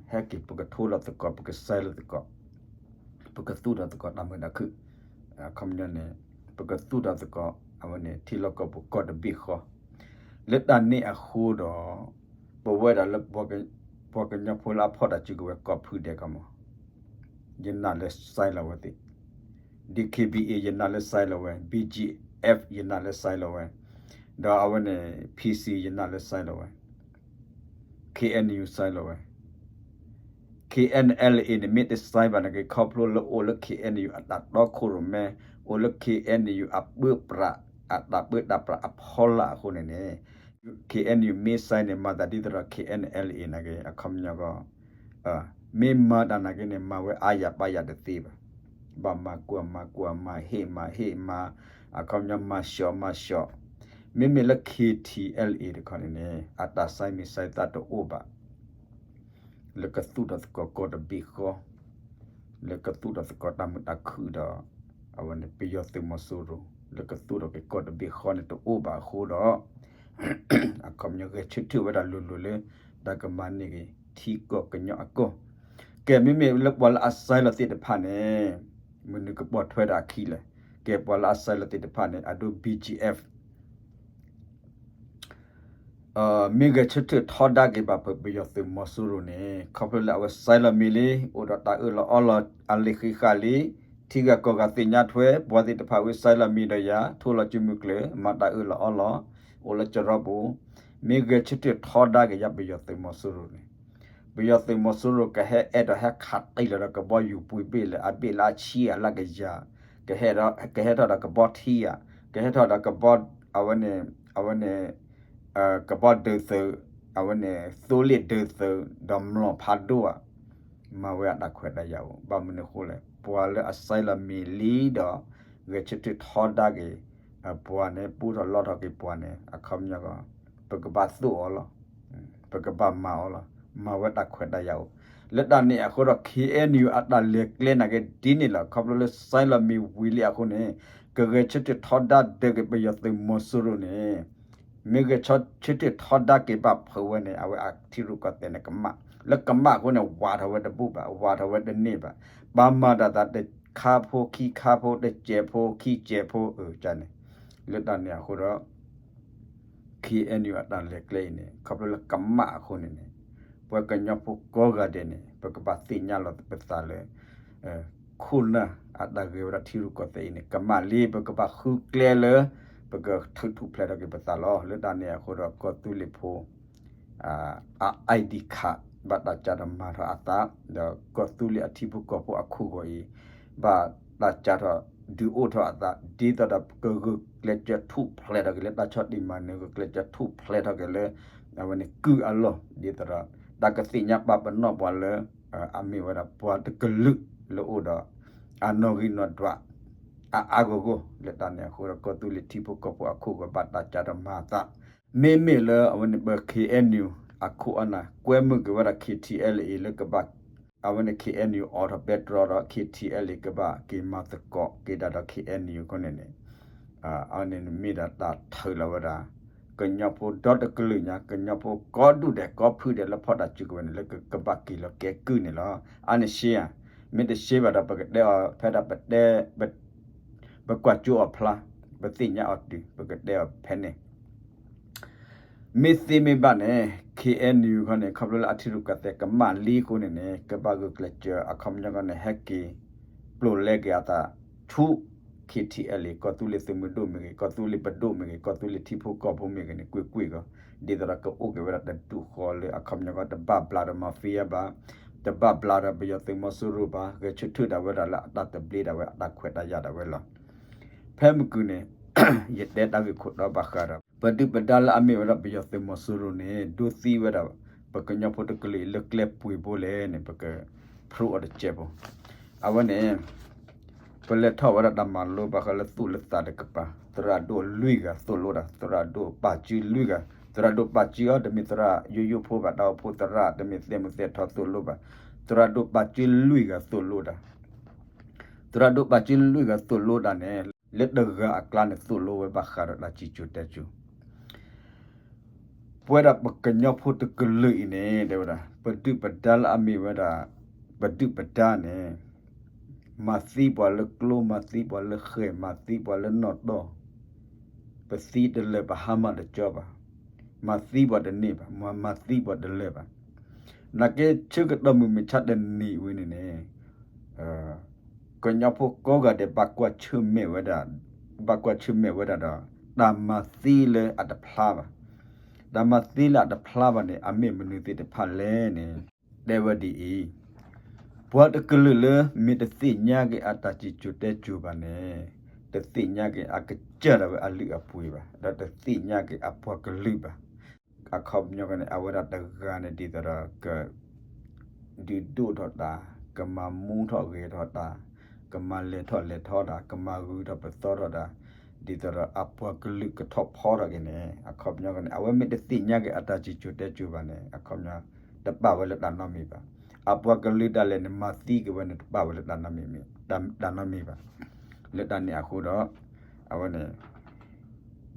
ဟဲက့ၤ ပကထိလီၤသကိး ပကစဲလီၤသကိး ပကသူၣ်ထီၣ်သကိးတၢ်မုာ်တၢ်ခုၣ်, အခီပညီန့ၣ် ပကသူၣ်ထီၣ်သကိး အဝဲန့ၣ် ထံလီၢ်ကီၢ်ပူၤကီၢ်တဘ့ၣ်ဃီ, လၢတၢ်န့ၣ်အဃိဒီး ပဝဲဒၣ်လၢ ပှၤကညီဖိလၢအဖီၣ်တၢ်စုကဝဲၤကိးဖုဒဲးကမီၤ ယနာ်လၢစဲလီၤဝဲသ့ၣ်, D K B A ယနာ်လၢစဲလီၤဝဲ, B G F ယနာ်လၢစဲလီၤဝဲ, ဒီးအဝဲန့ၣ် P C ယနာ်လၢစဲလီၤဝဲ, K N U စဲလီၤဝဲ, K N L A န့ၣ် မ့ၢ်တစဲဘၣ်နာ်က့ ခီဖျိလၢအိၣ်လၢ K N U အတၢ်တီခိၣ်ရိၣ်မဲ, အိၣ်လၢ K N U အပၢပြး, အတၢ်ပၢတၢ်ပြးအဖီလာ်အဃိန့ၣ်န့ၣ် K N U မ့ၢ်စဲန့ၣ် မၤသးဒ်သိးဒီး K N L A နာ်က့ အခီပညီကီး မ့ၢ်မၤတၢ်နာ်က့န့ၣ် မၤဝဲအါယၤပါယၤတသ့ဘၣ်. ဘၣ်မၤကွၢ်မၤကွၢ် မၤဟ့ၣ်မၤဟ့ၣ်မၤ, အခီပညီမၤဆှီမၤဆှီ, မ့မ့ၢ်လၢ K T L A တခီန့ၣ်န့ၣ် အတၢ်စဲမံၤစဲသးတအိၣ်ဘၣ် လၢကသူၣ်ထီၣ်သကိးကီၢ်တဘ့ၣ်ဃီ, လၢကသူၣ်ထီၣ်သကိးတၢ်မုာ်တၢ်ခုၣ်ဒီး အဝဲန့ၣ် ပယီၤသုးမီၤစိရိၤ လၢကသူၣ်ထီၣ်က့ၤကီၢ်တဘ့ၣ်ဃီန့ၣ်တအိၣ်ဘၣ်အဃိဒီး အခီပညီဂဲၤဆၢထၢၣ်ဝဲဒၣ်လိၤလိၤလၢ တၢ်ကမၤန့ၢ်က့ၤထံကီၢ်ကညီအကီၢ်, ကဲ မ့မ့ၢ်လၢပှၤလၢအစဲလီၤသ့ၣ်တဖၣ်န့ၣ် မနုၤကပိာ်ထွဲဒၣ်အခံလဲၣ်, ကဲ ပှၤလၢအစဲလီၤသ့ၣ်တဖၣ်န့ၣ် အဒိ B G F မ့ၢ်ဂဲၤဆၢထၢၣ်ထီဒါက့ၤဘၣ်ဖုးပယီၤသုးမီၤစိရိၤန့ၣ် ခီဖျိလၢအဝဲစဲလီၤမံၤလံ အိၣ်ဒီးတၢ်အၢၣ်လီၤအီလီၤအလံာ်ဃံးဃာ်လံ, ထံဂၤကီၢ်ဂၤသ့ၣ်ညါထွဲ ပှၤသ့ၣ်တဖၣ်ဝံၤစဲလီၤမံၤဒီးယၤ ထိလီၤစုမုၢ်ကျၢၤ မၤတၢ်အၢၣ်လီၤအီလီၤ အိၣ်လၢကရီပူၤ, မ့ၢ်ဂဲၤဆၢထၢၣ်ထီဒါက့ၤယၤပယီၤသုးမီၤစိရိၤန့ၣ် ပယီၤသုးမီၤစိရိၤကဟဲအဲၣ်ဒိးဟဲခးတံၢ်လီၤဒီးကဘီယူၤပှ့ၤဘ့ၣ်လၢအဘ့ၣ်လၢအဆံးအလၢကယၤ, ကဟဲထီၣ်ဒီးကဘီထံဧါ, ကဟဲထီၣ်ဒီးကဘီ အဝဲန့ၣ် အဝဲန့ၣ် ကဘီဒုးသုး, အဝဲန့ၣ် သိလ့ၣ်ဒုးသုး ဒီးမျိာ်ဖးဒိၣ်ဧါ, မၤဝဲအတၢ်ခွဲးတၢ်ယာ်အိၣ် ဘၣ်မနုၤအဃိလဲၣ် ပှၤလၢအစဲလီၤမံၤလံဒီး ဂဲၤဆၢထၢၣ်ထီဒါက့ၤ ပှၤန့ၣ် ပူထီၣ်လီထီၣ်က့ၤပှၤန့ၣ် အခီပညီကီး ပကဘၣ်သိၣ်အီၤလီၤ, ပကဘၣ်မၤအီၤလီၤ, မၤဝဲတၢ်ခွဲးတၢ်ယာ်အိၣ်, လၢတၢ်န့ၣ်အဃိဒီး K N U အတၢ်လဲၤကျဲနာ်က့ဒ်န့ၣ်လီၤ. ခီဖျိလၢစဲလီၤမံၤဝံၤလံအဃိန့ၣ် ကဂဲၤဆၢထၢၣ်ထီဒါဒုးက့ၤပယီၤသုးမီၤစိရိၤန့ၣ် မ့ၢ်ဂဲၤဆၢထၢၣ်ထီဒါက့ၤဘၣ်ဖုးဝဲန့ၣ် အဝဲအထံရူၢ်ကီၢ်သဲးန့ၣ်ကမၣ်, လၢကမၣ်အဃိန့ၣ် ဝးထီၣ်ဝဲတဘူၣ်ဘၣ်, ဝးထီၣ်ဝဲတန့ၢ်ဘၣ်, ပှၤမၤတၢ်သးတခါဖိခံခါဖိ တစဲးဖိခံစဲးဖိ အၢ န့ၣ်, လၢတၢ်န့ၣ်အဃိဒီး K N U အတၢ်လဲၤကျဲအံၤန့ၣ် ခီဖျိလၢကမၣ်အဃိန့ၣ်န့ၣ် ပှၤကညီဖိကိးဂၤဒဲးန့ၣ် ပကဘၣ်သ့ၣ်ညါလီၤပသးလၢ ခိၣ်နၢ်အတၢ်ဂဲၤဝဲဒၣ်ထံရူၢ်ကီၢ်သဲးအံၤန့ၣ် ကမၣ်လံ ပကဘၣ်ဃုကျဲလၢ ပကထုးထူၣ်ဖျဲးထီၣ်က့ၤပသးလီၤ. လၢတၢ်န့ၣ်အဃိဒီး ကီၢ်သူလ့ၤဖိ အ I D card ဘၣ်တၢ်စးထီၣ်မၤထီၣ်အသး ဒီးကီၢ်သူလ့ၤအထံဖိကီၢ်ဖိအခိၣ်ဂီၤအံၤ ဘၣ်တၢ်စးထီၣ်ဒုးအိၣ်ထီၣ်အသး ဒ်သိးဒီးကဂုာ်ကျဲးစၢးထူၣ်ဖျဲးထီၣ်က့ၤလၢတၢ်ဆီၣ်တံၢ်မၤနၢၤ ဂုာ်ကျဲးစၢးထူၣ်ဖျဲးထီၣ်က့ၤလၢ အဝဲန့ၣ်ကုၢ်အလီၢ် ဒ်သိးဒီး တၢ်ကသ့ၣ်ညါပာ်ပနီၣ်ပှၤလၢ အမ့ၢ်ဝဲဒၣ်ပှၤတကလုာ်လၢအိၣ်ဒီး အနီၣ်ဂံၢ်နီၣ်ဒွး အါအါဂီၢ်ဂီၢ် လၢတၢ်န့ၣ်အဃိဒီး ကီၢ်သူလ့ၤထံဖိကီၢ်ဖိအခိၣ်ဂီၤဘၣ်တၢ်ကၢ်ဒီးမၤအသး, မ့မ့ၢ်လၢအဝဲန့ၣ်ပ ခ့ၣ်အဲၣ်ယူၣ် အခိၣ်အနၢ် ကွဲမုာ်က့ၤဝဲဒၣ် ခ့ၣ်ထံၣ်အဲလ်အ့ လၢကဘၣ် အဝဲန့ၣ် ခ့ၣ်အဲၣ်ယူၣ် အိးထီၣ်ပဲတြီဒီး ခ့ၣ်ထံၣ်အဲလ်အ့ ကဘၣ်က့ၤမၤသကိးက့ၤဒၣ်ဒီး ခ့ၣ်အဲၣ်ယူၣ် အဃိန့ၣ်န့ၣ် အဝဲန့ၣ်မ့ၢ်ဒၣ်တၢ်ထုးလီၤဝဲဒၣ် ကညီဖိဒီတကလုာ်ညါ ကညီဖိကိးဒူၣ်ဒဲးကိးဖုဒဲးလၢဖီၣ်တၢ်စုကဝဲၤန့ၣ် လၢကဘၣ်က့ၤလီၤကဲကုၢ်န့ၣ်လီၤ. အါန့ၣ်ရှဲဧါ, မ့ၢ်တရှဲဘၣ်ဒီး ပကတဲအီၤဖဲဒၣ်ပတဲ ပကွၢ်ကၠိအီၤဖျါ, ပသ့ၣ်ညါအီၤတုၤ ပကတဲအီၤဖဲန့ၣ် မ့ၢ်သ့မ့ၢ်ဘၣ်န့ၣ် ခ့ၣ်အဲၣ်ယူၣ် ခီန့ၣ် ခီဖျိလၢအထံရူၢ်ကီၢ်သဲးကမၣ်လံအဃိန့ၣ်န့ၣ် ကဘၣ်ဂုာ်ကျဲးစၢးအခီပညီခီန့ၣ် ဟဲက့ၤ ပျိာ်လဲက့ၤအသးဆူ ခ့ၣ်ထံၣ်အဲလ်အ့ ကီၢ်သူလ့ၤသုးမုၢ်ဒိၣ်မ့ၢ်ဂ့ၤ ကီၢ်သူလ့ၤပဒိၣ်မ့ၢ်ဂ့ၤ ကီၢ်သူလ့ၤထံဖိကီၢ်ဖိမ့ၢ်ဂ့ၤန့ၣ် ကွ့ၢ်ကွ့ၢ်ဂီၤ ဒ်သိးဒီးကအိၣ်က့ၤဝဲဒၣ်တဒူၣ်ဃီလၢအခီပညီခီ တဘၣ်ဘျးဒီး mafia ဘၣ်, တဘၣ်ဘျးဒီးပယီၤသုးမီၤစိရိၤဘၣ်, ဂဲၤဆၢထၢၣ်ဒၣ်ဝဲဒၣ်လၢအတၢ်သဘျ့ဒၣ်ဝဲအတၢ်ခွဲးတၢ်ယာ်ဒၣ်ဝဲလီၤ. ဖဲမုၢ်ကုၢ်န့ၣ် ယတဲတၢ်ဂ့ၢ်ခိၣ်တီဘၣ်ဃးဒီး ပဒုၣ်ပဒါလၢအမ့ၢ်ဝဲဒၣ်ပယီၤသုးမီၤစိရိၤန့ၣ် ဒိသံဝဲဒၣ် ပကညီဖိတကလုာ်အံၤလၢကျဲပှ့ၤဘိလဲၣ်န့ၣ် ပကဖျိအီၤတကဲးဖိ, အဝဲန့ၣ် ပလဲၤထီၣ်ဝဲဒၣ်တၢ်မၤလိဘၣ်ဃးလၢသူၣ်လၢသးတကပၤ, သရၣ်ဒိၣ်လွံၢ်ဂၤသိၣ်လိတၢ်, သရၣ်ဒိၣ်ပာ်စုလွံၢ်ဂၤ, သရၣ်ဒိၣ်ပာ်စုအီၤ တမ့ၢ်သရၣ်ယိယိဖိဘၣ်, တၢ်အိၣ်ဖှိၣ်သရၣ် တမ့ၢ်သဲမုၢ်သဲထီသိၣ်လိဘၣ်, သရၣ်ဒိၣ်ပာ်စုလွံၢ်ဂၤသိၣ်လိတၢ်, သရၣ်ဒိၣ်ပာ်စုလွံၢ်ဂၤသိၣ်လိတၢ်န့ၣ် လၢတဂၤအကျါန့ၣ် သိၣ်လိဝဲဘၣ်ဃးဒီးတၢ်စံၣ်စိၤတဲစိၤ ပဝဲဒၣ်ပကညီဖိတကလုာ်အံၤန့ၣ် တဲဝဲဒၣ် ပဒုၣ်ပဒါလၢအမ့ၢ်ဝဲဒၣ် ပဒုၣ်ပဒါန့ၣ် မၤသံပှၤလၢကျိ မၤသံပှၤလၢဃဲၤ မၤသံပှၤလၢနီၣ်တီၢ်, ပသံတလၢာ်ပဟါမၢ်တကၠီဘၣ်, မၤသံပှၤတန့ၢ်ဘၣ်, မၤသံပှၤတလၢာ်ဘၣ်. နာ်က့ဆၢကတီၢ်မုၢ်မဆါတနံၤဝံၤန့ၣ်န့ၣ် ကညီဖိကိးဂၤဒဲးဘၣ်ကွၢ်ဆၢၣ်မဲာ်ဝဲဒၣ်, ဘၣ်ကွၢ်ဆၢၣ်မဲာ်ဝဲဒၣ်ဒီး တၢ်မၤသံလၢအတဖျါဘၣ်. တၢ်မၤသံလၢအတဖျါဘၣ်န့ၣ် အမ့ၢ်မနုၤသ့ၣ်တဖၣ်လဲၣ်န့ၣ် တဲဝဲဒ်အံၤ, ပှၤတကလုာ်လၢမ့ၢ်တသ့ၣ်ညါက့ၤအတၢ်စံၣ်စိၤတဲစိၤဘၣ်န့ၣ် တသ့ၣ်ညါက့ၤအကစၢ်ဒၣ်ဝဲအလုၢ်အပှ့ၤဘၣ်, ဒီးတသ့ၣ်ညါက့ၤအပှၤကလုာ်ဘၣ်. အခီပညီန့ၣ် အဝဲဒၣ်တဂၤန့ၣ်ဒ်သိးဒီး က ဒုးဒိၣ်ထီၣ်တၢ်, ကမၤမူထီၣ်ဂဲၤထီၣ်တၢ်, ကမၤလဲၤထီၣ်လဲၤထီတၢ်, ကမၤဂုၤထီၣ်ပသီထီၣ်တၢ်, ဒ်သိးဒီးအပှၤကလုာ်ကထီၣ်ဖီထီၣ်က့ၤန့ၣ် အခီပညီန့ၣ် အဝဲမ့ၢ်တသ့ၣ်ညါက့ၤအတၢ်စံၣ်စိၤတဲစိၤဘၣ်န့ၣ် အခီပညီ တပာ်ဝဲလၢတၢ်နီတမံၤဘၣ်. အပှၤကလုာ်ဒၣ်လဲာ်န့ၣ် မၤသံက့ၤဝဲန့ၣ် တပာ်ဝဲလၢတၢ်နီတမံၤဘၣ်. လၢတၢ်န့ၣ်အဃိဒီး အဝဲန့ၣ်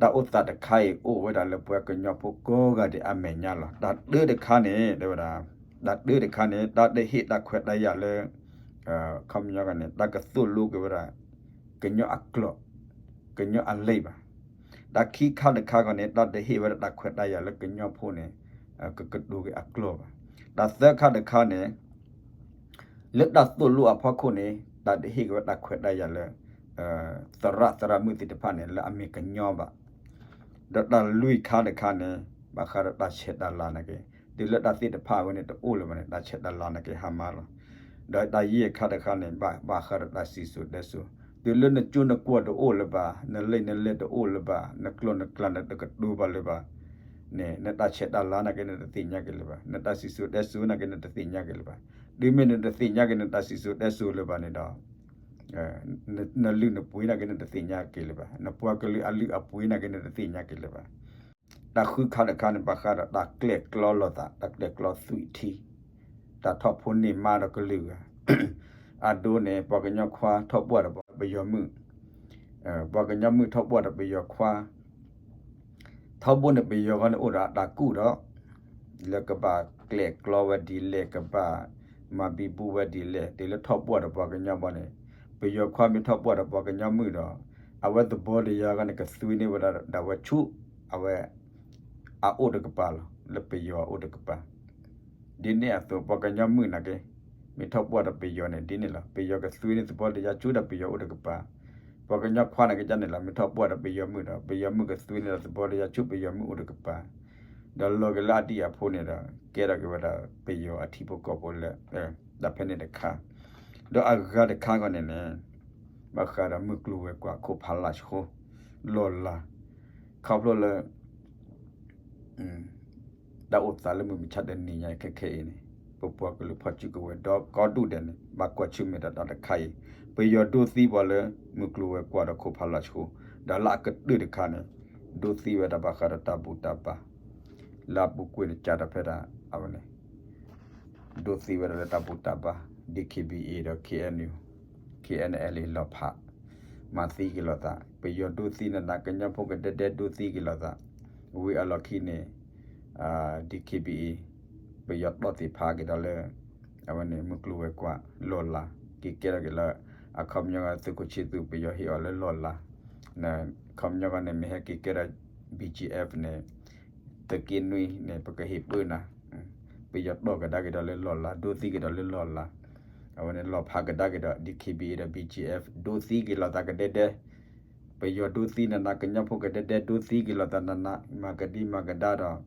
တၢ်အိၣ်သးတခါအံၤအိၣ်ဝဲဒၣ်လၢပှၤကညီဖိကိးဂၤဒဲးအမဲာ်ညါလီၤ. တၢ်တၢတခါန့ၣ် တဲဝဲဒၣ်, တၢ်တၢတခါန့ၣ် တၢ်တဟ့ၣ်တၢ်ခွဲးတၢ်ယာ်လၢ ခီပညီန့ၣ် တၢ်ကသိၣ်လိက့ၤဝဲဒၣ် ကညီအကျိာ်, ကညီအလံာ်ဘၣ်. တၢ်ခံခါတခါခီန့ၣ် တၢ်တဟ့ၣ်ဝဲဒၣ်တၢ်ခွဲးတၢ်ယာ်လၢကညီဖိန့ၣ် ကကတိၤက့ၤအကျိာ်ဘၣ်. တၢ်သၢခါတခါန့ၣ် လၢတၢ်သိၣ်လိအဖီခိၣ်န့ၣ် တၢ်တဟ့ၣ်က့ၤဝဲတၢ်ခွဲးတၢ်ယာ်လၢ သရၣ်သရၣ်မုၣ်သ့ၣ်တဖၣ်န့ၣ် လၢအမ့ၢ်ကညီဘၣ်. ဒီးတၢ်လွံၢ်ခါတခါန့ၣ် ဘၣ်ဃးဒီးတၢ်ဆဲးတၢ်လၤနာ်က့, တုၤလၢတၢ်သ့ၣ်တဖၣ်ဝဲန့ၣ်တအိၣ်လၢၤဘၣ်န့ၣ် တၢ်ဆဲးတၢ်လၤနာ်က့ဟါမၢ်လီၤ. ဒီးတၢ်ယဲၢ်ခါတခါန့ၣ် ဘၣ်ဃးဒီးတၢ်စံၣ်စိၤတဲစိၤ, တုၤလၢနကၠိနကွီၢ်တအိၣ်လၢၤဘၣ်, နလံာ်နလဲၢ်တအိၣ်လၢၤဘၣ်, နကျိာ်နကျဲနတကတိၤဘၣ်လၢၤဘၣ် န့ၣ် နတၢ်ဆဲးတၢ်လၤနာ်က့ နတသ့ၣ်ညါက့ၤလၢၤဘၣ်, နတၢ်စံၣ်စိၤတဲစိၤနာ်က့ နတသ့ၣ်ညါက့ၤလၢၤဘၣ်. တုၤမ့ၢ်နတသ့ၣ်ညါက့ၤနတၢ်စံၣ်စိၤတဲစိၤလၢၤဘၣ်န့ၣ်ဒီး နလုၢ်နပှ့ၤနာ်က့ နတသ့ၣ်ညါက့ၤလၢၤဘၣ်, နပှၤကလုာ်အလုၢ်အပှ့ၤနာ်က့ နတသ့ၣ်ညါက့ၤလၢၤဘၣ်. တၢ်ဃုခါတခါန့ၣ် ဘၣ်ဃးဒီးတၢ်ကျဲၣ်ကျီလိာ်သး, တၢ်ကျဲၣ်ကျီသွံၣ်ထံ, တၢ်ထီၣ်ဖိန့ၢ်မါဒီးကလုာ်ဂၤ အဒိန့ၣ် ပှၤကညီခွါထီၣ်ပှၢ်ဒီးပယီၤမုၣ်, ပှၤကညီမုၣ်ထီၣ်ပှၢ်ဒီးပယီၤခွါ, ထီဘိန့ၣ် ပယီၤခီန့ၣ်အိၣ်ဒီးအတၢ်ကူၣ်ဒီး လၢကဘၣ်ကျဲၣ်ကျီဝဲဒ်လဲၣ်, ကဘၣ်မၤဘံဘူဝဲဒ်လဲၣ်, တုၤလၢထီၣ်ပှၢ်ဒီးပှၤကညီဘီန့ၣ်, ပယီၤခွါမ့ၢ်ထီၣ်ပှၢ်ဒီးပှၤကညီမုၣ်ဒီး အဝဲသဘီတယါခီန့ၣ် ကသွံန့ၢ်ဝဲဒၣ်ဝဲဆူ အဝဲ အအိၣ်တကပၤလီၤ, လၢပယီၤအအိၣ်တကပၤ ဒ်န့ၣ်အသိး ပှၤကညီမုၣ်နာ်က့ မ့ၢ်ထီၣ်ပှၢ်ဒီးပယီၤန့ၣ် ဒ်န့ၣ်လီၤ. ပယီၤကသွံန့ၢ်သဘီတယါဆူဒီးပယီၤအိၣ်တကပၤ, ပှၤကညီခွါနာ်က့ဒ်န့ၣ်လီၤ. မ့ၢ်ထီၣ်ပှၢ်ဒီးပယီၤမုၣ်ဒီး ပယီၤမုၣ်ကသွံန့ၢ်ဒီးသဘီတယါဆူပယီၤမုၣ်အိၣ်တကပၤ, ဒီးလီၤက့ၤလၢအဒံၣ်အဖိန့ၣ်ဒီး ကဲထီၣ်က့ၤဝဲဒၣ်ပယီၤအထံဖိကီၢ်ဖိလၢ တၢ်ဖဲန့ၣ်တခါ, ဒီးအဂၤတခါခီန့ၣ်န့ၣ် ဘၣ်ဃးဒီးမုၢ်ကျိၤဝဲၤကွာ်ခိၣ်ဖးလၢ်ဆှိ လီၤလး, ခီဖျိလၢ တၢ်အိၣ်သးလၢမုၢ်မဆါတနံၤညါအံၤခဲခဲအံၤန့ၣ် ပပှၤကလုာ်ဖီၣ်စုကဝဲၤဒီးကိးဒူၣ်ဒဲးန့ၣ် ဘၣ်ကွၢ်ဆၢၣ်မဲာ်ဒီးတၢ်တခါအံၤ, ပ ပယီၤဒိးသံပှၤလၢ မုၢ်ကျိၤဝဲၤကွာ်ဒီးခိၣ်ဖးလီၤဆှိ, ဒီးလၢအကတၢၢ်တခါန့ၣ် ဒိးသံဝဲဒၣ်ဘၣ်ဃးဒီးတၢ်ဘူၣ်တၢ်ဘါ လၢအပူၤကွံာ်န့ၣ် ကးတၢ်ဖဲဒၣ် အဝဲန့ၣ် ဒိးသံဝဲဒၣ်လၢတၢ်ဘူၣ်တၢ်ဘါ DKBA ဒီး KNU KNLA လီၤဖး မၤသံက့ၤလိာ်သး, ပယီၤဒိးသံနးနး ကညီဖိကဒဲဒဲဒိးသံက့ၤလိာ်သး, ဝံၤအလီၢ်ခံန့ၣ် DKBA ပယီၤတီၢ်သ့ၣ်ဖးက့ၤဒီးလၢ အဝဲန့ၣ် မုၢ်ကျိၤဝဲၤကွာ်လီၢ်လၤ က့ၤကဲထီၣ်က့ၤလၢ အခီပညီသုးခိၣ်ဆံသူး ပယီၤဟ့ၣ်အီၤလၢလီၢ်လၤ, အခီပညီန့ၣ် မ့ၢ်ဟဲက့ၤကဲထီၣ် BGF န့ၣ် သုးက့နွံန့ၣ် ပကဟ့ၣ်ပၢနၤ, ပယီၤတီၢ်ကဒါက့ၤဒီးလၢလီၢ်လၤ ဒိးသံက့ၤဒီးလၢလီၢ်လၤ, အဝဲန့ၣ်လီၤဖးကဒါက့ၤဒီး DKBA ဒီး BGF ဒိးသံက့ၤလိာ်သးကဒဲဒဲ, ပယီၤဒိးသံနးနး ကညီဖိကဒဲဒဲဒိးသံက့ၤလိာ်သးနးနး မၤကဒံမၤကဒါဒီး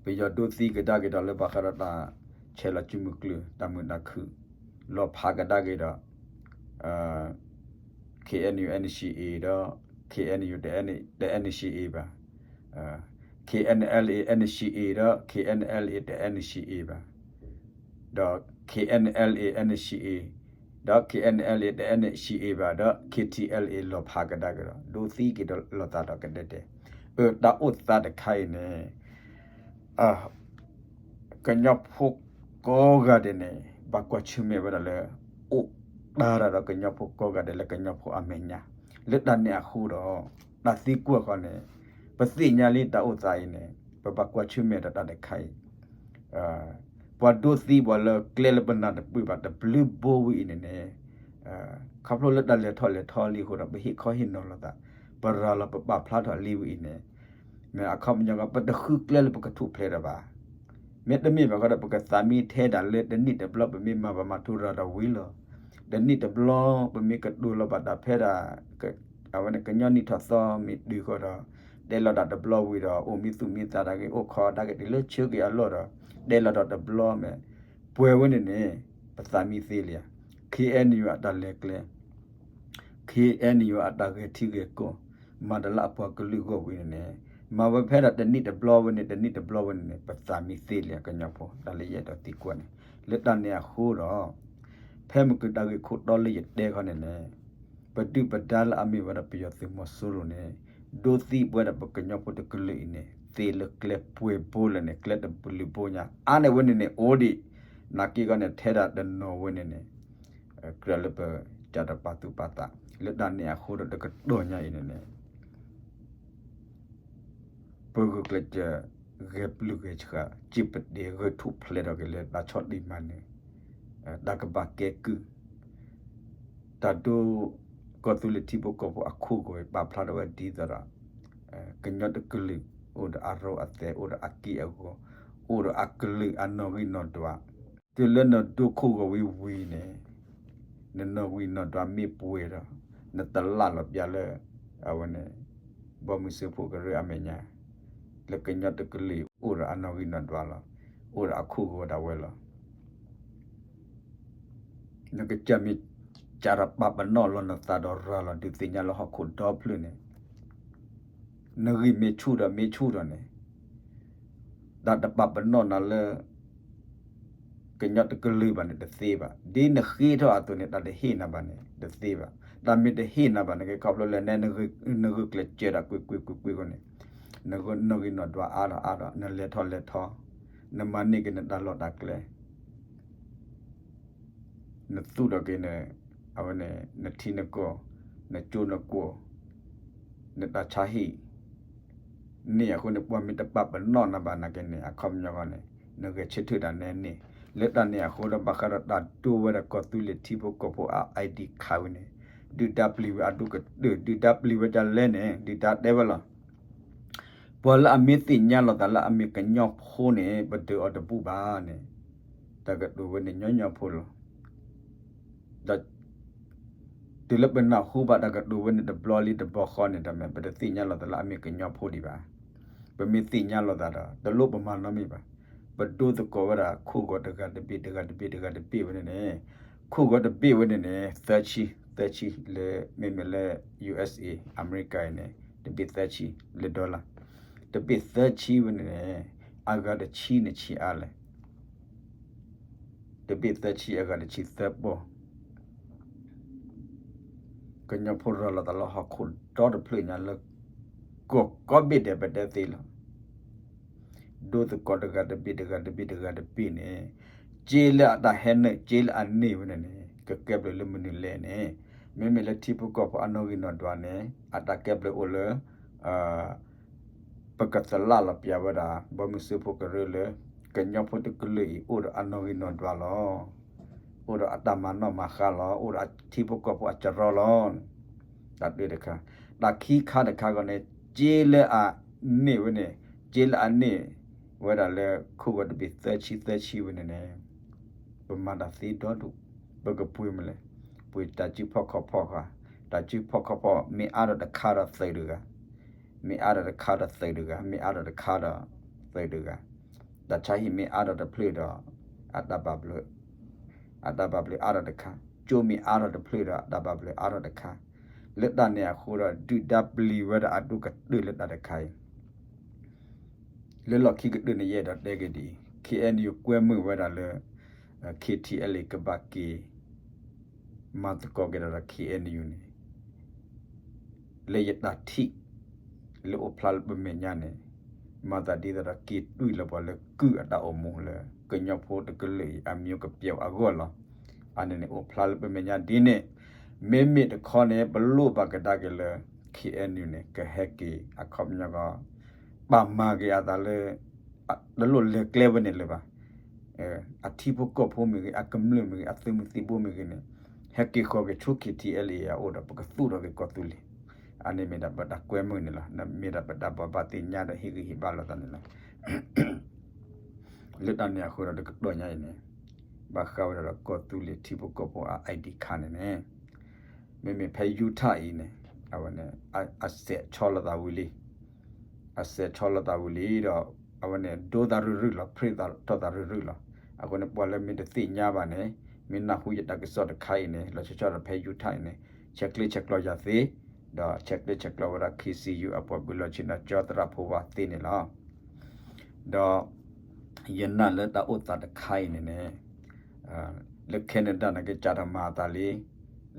ပယီၤဒိးသံကဒါက့ၤဒီးလၢဘၣ်ဃးဒီးတၢ်ဆဲးလီၤစုမုၢ်ကျုၤ တၢ်မုာ်တၢ်ခုၣ်, လီၤဖးကဒါက့ၤဒီး KNU NCA ဒီး KNU တ NCA ဘၣ်, KNLA NCA ဒီး KNLA တ NCA ဘၣ်, ဒီး KNLA NCA ဒီး KNLA တ NCA ဘၣ် ဒီး KTLA လီၤဖးကဒါက့ၤဒီး ဒိးသံက့ၤဒီးလိာ်သးဒီးကဒဲဒဲ, အတၢ်အိၣ်သးတခါအံၤန့ၣ် ကညီဖိကိးဂၤဒဲးန့ၣ် ဘၣ်ကွၢ်ဆၢၣ်မဲာ်ဝဲဒၣ်လၢ အိၣ်တၢ်တၢ်ဒီးကညီဖိကိးဂၤဒဲးလၢကညီဖိအမဲာ်ညါ, လၢတၢ်န့ၣ်အဃိဒီး တၢ်သံကွၢ်ဃီန့ၣ် ပသ့ၣ်ညါလံတၢ်အိၣ်သးအံၤန့ၣ် ပဘၣ်ကွၢ်ဆၢၣ်မဲာ်ဒီးတၢ်တခါအံၤ ပှၤဒိးသံပှၤလၢကျဲလၢပနၢ်တပၢၢ်ဘၣ်တဘျုးဘိဝဲအံၤန့ၣ်န့ၣ် ခီဖျိလၢတၢ်လဲၤထီၣ်လဲၤထီလံအဃိဒီး ပဟ့ၣ်ခီဟ့ၣ်နီၤလိာ်သး, ပရၤလီၤပပာ်ဖျါထီၣ်လံဝဲအံၤန့ၣ် မ့ၢ်အခီပညီကီး ပတဃုကျဲလၢပကထူၣ်ဖျဲးဒီးဘၣ်. မ့တမ့ၢ်ဘၣ်ဃီဒီး ပကသးမံထဲဒၣ်လၢတနံၣ်တဘျီ ပမ့ၢ်မၤဘၣ်မၤထူရၤဒီးဝံၤလီၤ. တနံၣ်တဘျီ ပမ့ၢ်ကတိၤလီၤဘၣ်တၢ်ဖဲဒၣ် အဝဲန့ၣ်ကညီနံၣ်ထီၣ်သီမ့ၢ်တုၤဃီဒီး တဲလီၤတၢ်တဘျီဝံၤဒီး အိၣ်မံသူၣ်မံသးတၢ်ဂ့ၢ် အိၣ်ခိးတၢ်ဂ့ၢ်တုၤလၢဆၢက့ၤအလီၢ်ဒီး တဲလီၤတၢ်တဘျီမ့ၢ် ပှဲၤဝဲန့ၣ်န့ၣ် ပသးမံသ့လံဧါ. ခ့ၣ်အဲၣ်ယူၣ် အတၢ်လဲၤကျဲ ခ့ၣ်အဲၣ်ယူၣ် အတၢ်ဂဲၤထံဂဲၤကီၢ် မၤတၢ်လၢအပှၤကလုာ်အဂီၢ်ဝဲန့ၣ်န့ၣ် မၤဝဲဖဲဒၣ်တနံၣ်တဘျီဝဲန့ၣ် တနံၣ်တဘျီဝဲန့ၣ်န့ၣ် ပသးမံသ့လံဧါ ကညီဖိ တၢ်လၢယအဲၣ်ဒိးသံကွၢ်န့ၣ် လၢတၢ်န့ၣ်အဃိဒီး ဖဲမုၢ်ကတၢၢ်ဂ့ၢ်ခိၣ်တီလၢယတဲခီန့ၣ်န့ၣ် ပဒုၣ်ပဒါလၢအမ့ၢ်ဝဲဒၣ်ပယီၤသုးမီၤစိရိၤန့ၣ် ဒိးသံပဝဲဒၣ်ပကညီဖိတကလုာ်အံၤန့ၣ် သ့လၢကျဲပှဲၤဘိလၢာ်န့ၣ် ကျဲတဘျုးဘိညါ အါန့ၢ်ဝဲန့ၣ်န့ၣ် အိၣ်ဒံး နာ်က့ဂီၢ်န့ၣ် ထဲဒၣ်တနီၤဝဲန့ၣ်န့ၣ် ကြၢးလၢပကတပာ်သူၣ်ပာ်သး လၢတၢ်န့ၣ်အဃိဒီးတကတီၢ်ညါအံၤန့ၣ်န့ၣ် ပဂုာ်ကျဲးစၢး ဂဲၤပျုၢ်ဂဲၤဆှး စံးပတ့ၢ် ဂဲၤထူၣ်ဖျဲးထီၣ်က့ၤလၢတၢ်ဆီၣ်တံၢ်မၤနၢၤ တၢ်ကဘၣ်ကဲကုၢ် တၢ်ဒိ ကီၢ်သူလ့ၤထံဖိကီၢ်ဖိအခိၣ်ဂီၤအံၤ ပာ်ဖျါထီၣ်ဝဲဒ်သိးဒီး ကညီတကလုာ် အိၣ်ဒီးအရိအသဲး အိၣ်ဒီးအက့ၢ်အဂီၤ အိၣ်ဒီးအကလုာ်အနီၣ်ဂံၢ်နီၣ်ဒွး တုၤလၢနဒိခိၣ်ဂီၤဝံၤဝံၤန့ၣ် နနီၣ်ဂံၢ်နီၣ်ဒွးမ့ၢ်ပှဲၤဒီး နတလၢ်လီၤပျၢ်လၢ အဝဲန့ၣ် ဘီမုၢ်စၢဖှိၣ်ကရၢအမဲာ်ညါ လၢကညီတကလုာ်အိၣ်ဒီးအနီၣ်ဂံၢ်နီၣ်ဒွးလီၤ. အိၣ်ဒီးအခိၣ်ဂီၤဒၣ်ဝဲလီၤ. နကစၢ်မ့ၢ်စးထီၣ်ပာ်ပနီၣ်လီၤနသးဒီးရၤလီၤဒုးသ့ၣ်ညါလၢဟီၣ်ခိၣ်ဒီဖျၢၣ်န့ၣ် နဂံၢ်မ့ၢ်ဆူၣ်ဒီးမ့ၢ်ဆူၣ်ဒီးန့ၣ် တၢ်တပာ်ပနီၣ်နၤလၢ ကညီတကလုာ်ဘၣ်န့ၣ်တသ့ဘၣ်. ဒ်နဃ့ထီၣ်အသိးန့ၣ် တၢ်တဟ့ၣ်နၤဘၣ်န့ၣ် တသ့ဘၣ်. တၢ်မ့ၢ်တဟ့ၣ်နၤဘၣ်န့ၣ် ကခီဖျိလၢနဲ နဂုာ်ကျဲးစၢးဒၣ်ကွ့ၢ်ကွ့ၢ်ကွ့ၢ်ကွ့ၢ်အဃိန့ၣ် နနီၣ်ဂံၢ်နီၣ်ဒွးအါထီၣ်အါထီၣ် နလဲၤထီၣ်လဲၤထီ နမၤန့ၢ်က့ၤနတၢ်လီၢ်တၢ်ကျဲ နသူၣ်ထီၣ်က့ၤန့ၣ် အဝဲန့ၣ် နထံနကီၢ် နကၠိနကွီၢ် နတၢ်ဆါဟံၣ် န့ၣ်အဃိန့ၣ် ပှၤမ့ၢ်တပာ်ပနီၣ်နၤဘၣ်နာ်က့န့ၣ် အခီပညီဃီန့ၣ် နဂဲၤဆၢထၢၣ်တၢ်နဲန့ၣ် လၢတၢ်န့ၣ်အဃိဒီး ဘၣ်ဃးဒီးတၢ်ဒိဝဲဒၣ်ကီၢ်သူလ့ၤထံဖိကီၢ်ဖိအ ID card ဝဲန့ၣ် ဒုၣ်ဒါပျံၤဝဲအဒိၣ်ကတၢၢ် ဒုၣ်ဒါပျံၤဝဲဒ်လဲၣ်န့ၣ် ဒုၣ်ဒါတဲဝဲလီၤ. ပှၤလၢအမ့ၢ်သ့ၣ်ညါလိာ်သးလၢအမ့ၢ်ကညီဖိန့ၣ် ပဒုးအီၤတဘူၣ်ဘၣ်န့ၣ် တၢ်ကတိၤဝဲန့ၣ်ညီညီဖိလီၤ. ဒီး တုၤလၢပနၢ်ဟူဘၣ်တၢ်ကတိၤဝဲန့ၣ်တဘျီလံတဘျီဃီန့ၣ် တမ့ၢ်ပတသ့ၣ်ညါလိာ်သးလၢအမ့ၢ်ကညီဖိဒံးဘၣ်. ပမ့ၢ်သ့ၣ်ညါလိာ်သးဒီး တလိၣ်ပမၤနီတမံၤဘၣ်. ပဒိသကိးဝဲဒၣ်ခိၣ်ဂီၤတဂၤတဘ့ၣ် တဂၤတဘ့ၣ် တဂၤတဘ့ၣ်ဝဲန့ၣ်န့ၣ် ခိၣ်ဂီၤတဘ့ၣ်ဝဲန့ၣ်န့ၣ် သၢဆံ သၢဆံလၢ မ့မ့ၢ်လၢ USA အမဲရကၤအံၤန့ၣ် တဘ့ၣ်သၢဆံလၢ dollar တဘ့ၣ်သၢဆံဝဲန့ၣ်န့ၣ် အဂၤတဆံန့ၣ်ဆံးအါလဲၣ် တဘ့ၣ်သၢဆံအဂၤတဆံသၢပီၢ် ကညီဖိရၤလီၤသးလၢဟီၣ်ခိၣ်ဒီတဖျၢၣ်ညါလၢ ကီၢ်ကိးဘ့ၣ်ဒဲးပတဲသ့လီၤ. ဒိသကိးတဂၤတဘ့ၣ်တဂၤတဘ့ၣ်တဂၤတဘ့ၣ်န့ၣ် စ့လၢအတၢ်ဟဲနုာ် စ့လၢအန့ၢ်ဝဲန့ၣ်န့ၣ် ကကဲဘျုးလၢမနုၤလဲၣ်န့ၣ် မ့မ့ၢ်လၢထံဖိကီၢ်ဖိအနီၣ်ဂံၢ်နီၣ်ဒွးန့ၣ် အတၢ်ကဲဘျုးအိၣ်လၢ ပကသလၣ်လီၤပျၢၤဝဲဒၣ် ဘီမုၢ်စၢဖှိၣ်ကရၢလၢ ကညီဖိတကလုာ်အံၤအိၣ်ဒီးအနီၣ်ဂံၢ်နီၣ်ဒွးလီၤ. အိၣ်ဒီးအတၢ်မၤနီၣ်မၤဃါလီၤ. အိၣ်ဒီးအထံဖိကီၢ်ဖိအစရီလီၤ. တၢ်တၢတခါ, တၢ်ခံခါတခါဂီၢ်န့ၣ် စ့လၢအန့ၢ်ဝဲန့ၣ်, စ့လၢအန့ၢ်ဝဲဒၣ်လၢခိၣ်ဂီၤတဘ့ၣ်သၢဆံသၢဆံဝဲန့ၣ်န့ၣ် ပမၤတၢ်သ့ဒီဒူၣ်, ပကပှ့ၤမနုၤလဲၣ်, ပှ့ၤတၢ်စုဖီၣ်ခီၣ်ဖီၣ်ဃာ်, တၢ်စုဖီၣ်ခီၣ်ဖီၣ် မ့ၢ်အါဒီးတခါဒီးသုးတဂၤ, မ့ၢ်အါဒီးတခါဒီးသုးတဂၤ, မ့ၢ်အါဒီးတခါဒီးသုးတဂၤ, တၢ်ဆါဟံၣ်မ့ၢ်အါဒီးတဖျၢၣ်ဒီး အတၢ်ဘၣ်ဘျုး, အတၢ်ဘၣ်ဘျုးအါဒီးတခါ, ကၠိမ့ၢ်အါဒီးတဖျၢၣ်ဒီး အတၢ်ဘၣ်ဘျုးအါဒီးတခါ, လၢတၢ်န့ၣ်အဃိဒီး ဒုၣ်ဒါပျံၤဝဲဒၣ်အဒိၣ်ကတၢၢ်လၢတၢ်တခါအံၤ လၢလီၢ်ခံကတၢၢ်န့ၣ် ယအဲၣ်ဒိးတဲက့ၤဒ်အံၤ, ခ့ၣ်အဲၣ်ယူၣ်ကွဲမုာ်ဝဲဒၣ်လၢ ခ့ၣ်ထံၣ်အဲလ့ၣ် ကဘၣ်က့ၤ မၤသကိးက့ၤဒီး ခ့ၣ်အဲၣ်ယူၣ်န့ၣ် လၢယတၢ်ထံၣ် လၢအိၣ်ဖျါလၢပမဲာ်ညါန့ၣ် မၤသးဒ်သိးဒီးက့ၤတွံၢ်လီၤပှၤလၢကုၢ်အတၢ်အိၣ်မူလၢ ကညီဖိတကလုာ်အံၤ အမျိုးကပျိုက်အဂီၢ်လီၤ. အန့ၣ်န့ၣ် အိၣ်ဖျါလၢပမဲာ်ညါဒ်န့ၣ်, မ့မ့ၢ်တခီန့ၣ် ပလိၣ်ဘၣ်ကဒါက့ၤလၢ ခ့ၣ်အဲၣ်ယူၣ်န့ၣ် ကဟဲက့ၤအခီပညီကီး ပာ်မၤက့ၤအသးလၢ တလိၣ်လဲၤကျဲဝဲန့ၣ်လၢၤဘၣ်. အထံဖိကီၢ်ဖိမ့ၢ်ဂ့ၤ, အကမျၢၢ်မ့ၢ်ဂ့ၤ, အသုးမုၢ်သံၣ်ဘိမ့ၢ်ဂ့ၤန့ၣ် ဟဲက့ၤဃီၤက့ၤဆူ ခ့ၣ်ထံၣ်အဲလ့ၣ် အအိၣ်ဒီး ပကသူၣ်ထီၣ်က့ၤကီၢ်သူလ့ၤ, အန့ၣ်မ့ၢ်ဒၣ်ပတၢ်ကွဲမုာ်န့ၣ်လီၤ. မ့ၢ်ဒၣ်ပတၢ်ဘိးဘၣ်သ့ၣ်ညါဒီးဟ့ၣ်ဂံၢ်ဟ့ၣ်ဘါလိာ်သးန့ၣ်လီၤ. လၢတၢ်န့ၣ်အဃိဒီး တကတီၢ်ညါအံၤန့ၣ် ဘၣ်ဃးဝဲဒၣ်ဒီးကီၢ်သူလ့ၤထံဖိကီၢ်ဖိအ ID card န့ၣ်န့ၣ် မ့မ့ၢ်ဖဲ Utah အံၤန့ၣ် အဝဲန့ၣ် အစဲးဆီလိာ်သးဝံၤလံ, အစဲးဆီလိာ်သးဝံၤလံဒီး အဝဲန့ၣ် ဒိသးရုၢ်ရုၢ်လီၤ, ဖြ့ၣ်ထီၣ်သးရုၢ်ရုၢ်လီၤ. အဃိန့ၣ် ပှၤလၢမ့ၢ်တသ့ၣ်ညါဘၣ်န့ၣ် မ့ၢ်နၢ်ဟူယတၢ်ကစီၣ်တခါအံၤန့ၣ် လီၤဆီဆီဒီးဖဲ Utah အံၤန့ၣ် ဆဲးကျၢဆဲးကျိးယၤသ့, ဒီးဆဲးကျၢဆဲးကျိးဝဲဒၣ် KCU အပှၤဘုးလီၢ်ဆ့ၣ်နီၤ ကၠီသရၣ်ဖိဝါသ့န့ၣ်လီၤ. ဒီး ယနာ်လၢတၢ်အိၣ်သးတခါအံၤန့ၣ်န့ၣ် လၢ Canada န့ၣ်ကစးထီၣ်မၤအသးလံ,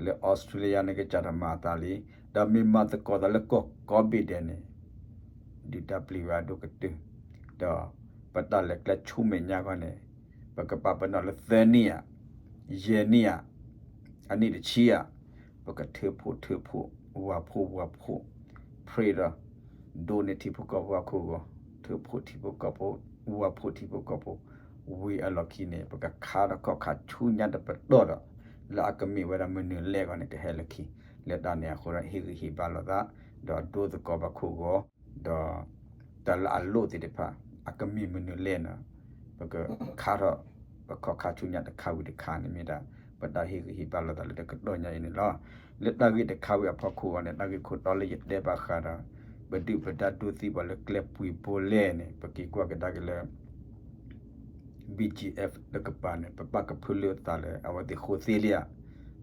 လၢ Australia န့ၣ်ကစးထီၣ်မၤအသးလံ, ဒီးမ့ၢ်မၤသကိးသးလၢကီၢ်ကိးဘ့ၣ်ဒဲးန့ၣ် ဒုၣ်ဒါပျံၤဝဲအဒိၣ်ကတၢၢ်, ဒီးပတၢ်လဲၤကျဲဆူမဲာ်ညါခီန့ၣ် ပကပာ်ပနီၣ်လၢသၢနံၣ်ဧါ, ယဲၢ်နံၣ်ဧါ, အနံၣ်တဆံဧါ, ပကထၢဖှိၣ်ထၢဖှိၣ်, ဝၤဖှိၣ်ဝၤဖှိၣ်, ဖြ့ၣ်ဒီး ဒိးန့ၢ်ထံဖိကီၢ်ဖိအခိၣ်ဂီၤ, ထၢဖှိၣ်ထံဖိကီၢ်ဖိ, ဝၤဖှိၣ်ထံဖိကီၢ်ဖိ, ဝံၤအလီၢ်ခံန့ၣ် ပကခါထီၣ်ခီၣ်ခါဆူညါတပတီၢ်ဒီး လၢအကမ့ၢ်ဝဲဒၣ်မနုၤလဲၣ်ဂီၢ်န့ၣ် ကဟဲလၢခံ, လၢတၢ်န့ၣ်အဃိဒီး ဟ့ၣ်ဂံၢ်ဟ့ၣ်ဘါလိာ်သး, ဒီးဒိသကိးပခိၣ်ဂီၤ, ဒီး တၢ်လၢအလိၣ်သ့ၣ်တဖၣ် အကမ့ၢ်မနုၤလဲၣ်န့ၣ် ပကခါထီၣ် ပခီၣ်ခါဆူညါတခါဝံၤတခါန့ၣ် မ့ၢ်ဒၣ် ပတၢ်ဟ့ၣ်ဂံၢ်ဟ့ၣ်ဘါလိာ်သးလၢတကတီၢ်ညါအံၤန့ၣ်လီၤ. လၢတၢ်ဂ့ၢ်တခါဝံၤအဖီခိၣ်အံၤန့ၣ် တၢ်ဂ့ၢ်ခိၣ်တီလၢယတဲဘၣ်ဃးဒီး ပဒုၣ်ပဒါဒိသံပှၤလၢကျဲပှ့ၤဘိလဲၣ်န့ၣ် ပက့ၤကွၢ်ကဒါက့ၤလၢ BGF တကပၤန့ၣ် ပပာ်ကဖၢလၢပသးလၢအဝဲသ့ၣ်ဃိသ့လံဧါ,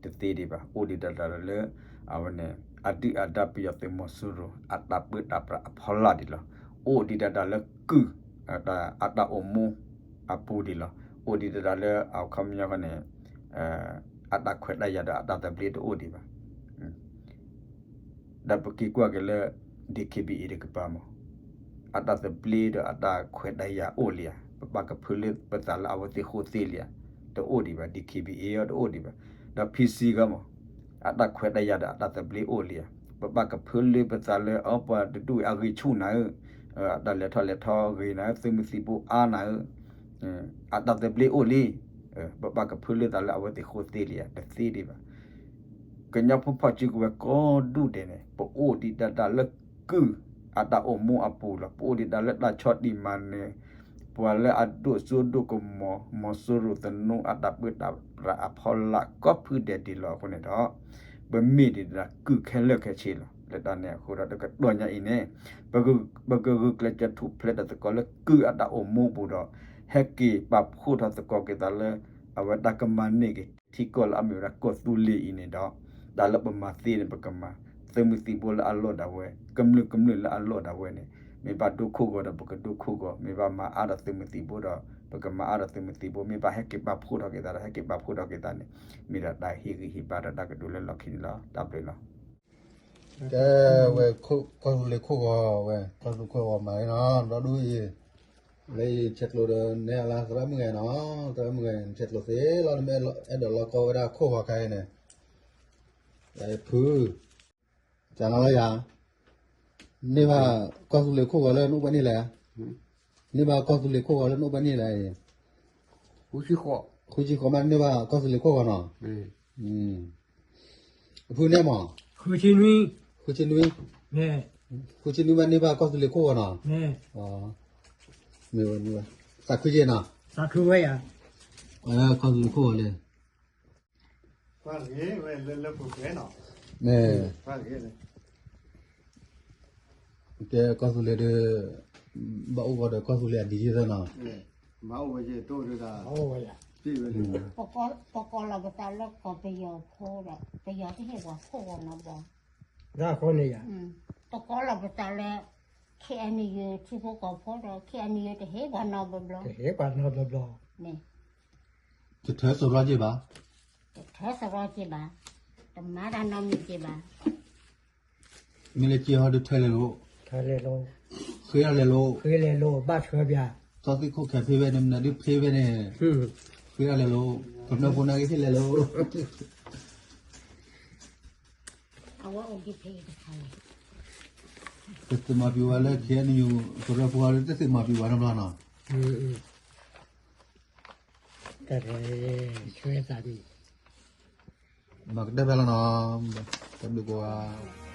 တသ့ဒံးဘၣ်. အိၣ်ဒံးဒၣ်တၢ်လၢ အဝဲန့ၣ် အဒုၣ်အဒါပယီၤသုးမီၤစိရိၤ အတၢ်ပၢတၢ်ပြးအဖီလာ်ဒံးလီၤ. အိၣ်ဒံးဒၣ်တၢ်လၢကုၢ် အတၢ်အိၣ်မူအပူၤဒံးလီၤ. အိၣ်ဒံးဒၣ်တၢ်လၢအခီပညီန့ၣ် အတၢ်ခွဲးတၢ်ယာ်ဒီးအတၢ်သဘျ့တအိၣ်ဒံးဘၣ်. ဒီးပက့ၤကွၢ်က့ၤလၢ DKBA တကပၤမး အတၢ်သဘျ့ဒီးအတၢ်ခွဲးတၢ်ယာ်အိၣ်လံဧါ, ပပာ်ကဖၢလၢပသးလၢအဝဲသ့ၣ်ဃိသ့လံဧါ, တအိၣ်ဒံးဘၣ်. DKBA အံၤတအိၣ်ဒံးဘၣ်. ဒီး PC ဂီၢ်မး အတၢ်ခွဲးတၢ်ယာ်ဒီးအတၢ်သဘျ့အိၣ်လံဧါ, ပပာ်ကဖၢလၢပသးလၢအပှၤတဒူၣ်အဂ့ၤဆူၣ်နၤဧၢ, အတၢ်လဲၤထီၣ်လဲၤထီဂ့ၤနၤဧၢ, သုးမုၢ်သံၣ်ဘိအါနၤဧၢ, အတၢ်သဘျ့အိၣ်လံ, ပပာ်ကဖၢလၢသးလၢအဝဲသ့ၣ်ဃိသ့လံဧါ, တသ့ဒံးဘၣ်. ကညီဖိဖီၣ်စုကဝဲၤကိးဒူၣ်ဒဲးန့ၣ် ပအိၣ်ဒံးဒၣ်တၢ်လၢကုၢ်အတၢ်အိၣ်မူအပူၤလီၤ. ပအိၣ်ဒံးဒၣ်လၢတၢ်ဆီၣ်တံၢ်မၤနၢၤ ပှၤလၢအဒိၣ်စိဒိၣ်ကမီၤ မီၤစိရိၤသနူအတၢ်ပၢတၢ်ပြးအဖီလာ်ကိးဖုဒဲးဒံးလီၤ. အဃိန့ၣ်ဒီး ပမ့ၢ်ဒံးဒၣ်ကုၢ်ခဲလၢာ်ခဲဆ့လီၤ. လၢတၢ်န့ၣ်အဃိဒီး တကတီၢ်ညါအံၤန့ၣ် ပကဂုာ်ကျဲးစၢးထူၣ်ဖျဲးထီၣ်သကိးလၢကုၢ်အတၢ်အိၣ်မူအပူၤဒီး ဟဲက့ၤပာ်ဖှိၣ်ထီၣ်သကိးက့ၤသးလၢ အဝဲတၢ်ကမၤန့ၢ်က့ၤထံကီၢ်လၢအမ့ၢ်ဝဲဒၣ်ကီၢ်သူလ့ၤအံၤန့ၣ်ဒီး တၢ်လၢပမၤသ့န့ၣ် ပကမၤ, သုးမုၢ်သံၣ်ဘိလၢအလီၢ်ဒၣ်ဝဲ, ကမျၢၢ်ကမျၢၢ်လၢအလီၢ်ဒၣ်ဝဲန့ၣ် မ့ၢ်ဘၣ်ဒိခိၣ်ဂီၤဒီး ပကဒိခိၣ်ဂီၤ, မ့ၢ်ဘၣ်မၤအါဒီးသုးမုၢ်သံၣ်ဘိဒီး ပကမၤအါဒီးသုးမုၢ်သံၣ်ဘိ, မ့ၢ်ဘၣ်ဟဲက့ၤပာ်ဖှိၣ်ထီၣ်က့ၤသးဒီး ဟဲက့ၤပာ်ဖှိၣ်ထီၣ်က့ၤသးန့ၣ် မ့ၢ်ဒၣ်တၢ်ဟ့ၣ်ဂံၢ်ဟ့ၣ်ဘါဒီးတၢ်ကတိၤလၢလီၢ်ခံန့ၣ်လီၤ. တၢ်ဘျုးလီၤ. ကဲဝဲ ကီၢ်သူလ့ၤခိၣ်ဂီၤဝဲ ကီၢ်သူလ့ၤခိၣ်ဂီၤမၤလံနီၤ ဒီဒူၣ်အံၤ, လၢယဆဲးကျိးဒီးနဲအလါသရၣ်မုၣ်ဂဲၤနီၤ သရၣ်မုၣ်ဂဲၤ နဆဲးကျိးသ့လီၤ နမ့ၢ်အဲၣ်ဒိးလီၤကီဝဲဒၣ်ခိၣ်ဂီၤခါအံၤန့ၣ်, ဖု ကနလီၤယၤ, န့ၢ်ဘၣ်ကီၢ်သူလ့ၤခိၣ်ဂီၤလၢနအိၣ်ဘၣ်န့ၣ်လဲၣ်, န့ၢ်ဘၣ်ကီၢ်သူလ့ၤခိၣ်ဂီၤလၢနအိၣ်ဘၣ်န့ၣ်လဲၣ်, ဃုဆံဃိးမးန့ၢ်ဘၣ်ကီၢ်သူလ့ၤခိၣ်ဂီၤနီၤ, အဖုန့ၣ်မး, ဃုဆံနွံ, ဃုဆံနွံမးန့ၢ်ဘၣ်ကီၢ်သူလ့ၤခိၣ်ဂီၤနီၤ, မ့ၢ်ဝဲ, သးခုက့ၤနီၤ, ကီၢ်သူလ့ၤခိၣ်ဂီၤလၢ မ့ၢ်, ကဲကီၢ်သူလ့ၤဒီး, ဘၣ်အိၣ်ဂီၤဒီးကီၢ်သူလ့ၤအဒံးယ့ၢ်သၢနီၤ, ပကိးလီၤပသးလၢကီၢ်ပယီၤဖိဒီး ပယီၤတဟ့ၣ်ပှၤခိၣ်ဂီၤနီတဘျီ, ပကိးလီၤပသးလၢ ခ့ၣ်အဲၣ်ယူၣ် ထံဖိကီၢ်ဖိဒီး ခ့ၣ်အဲၣ်ယူၣ်တဟ့ၣ်ပှၤနီတဘျီ, တထၢစရီက့ၤဘၣ်, တထၢစရီက့ၤဘၣ်, တမၤတၢ်နီတမံၤက့ၤဘၣ်, မ့ၢ်လၢက့ၤဟီဒုးထၢလဲၤလိၤ, ဃ့ထီၣ်လဲၤလိၤ, ဃ့လဲၤလိၤ ဘၣ်ဆၢပၠး, သီသံၣ်ခိၣ်ခဲဖ့ဝဲန့ၣ် မနုၤဒုးဖ့ဝဲန့ၣ်, ဃ့ထီၣ်လဲၤလိၤ, ကမျၢၢ်ဖိနာ်က့ၤဟ့ၣ်လဲၤလိၤ တသုးမၤပျံၤဝဲလၢ ခ့ၣ်အဲၣ်ယူၣ် ကရၢဖိအီၤလၢတသုးမၤပျံၤဝဲနီတဘျီနီၤ, မၤကတၢၢ်ဖဲလီၤနီၤ, တၢ်ဘျုးကိးဂၤ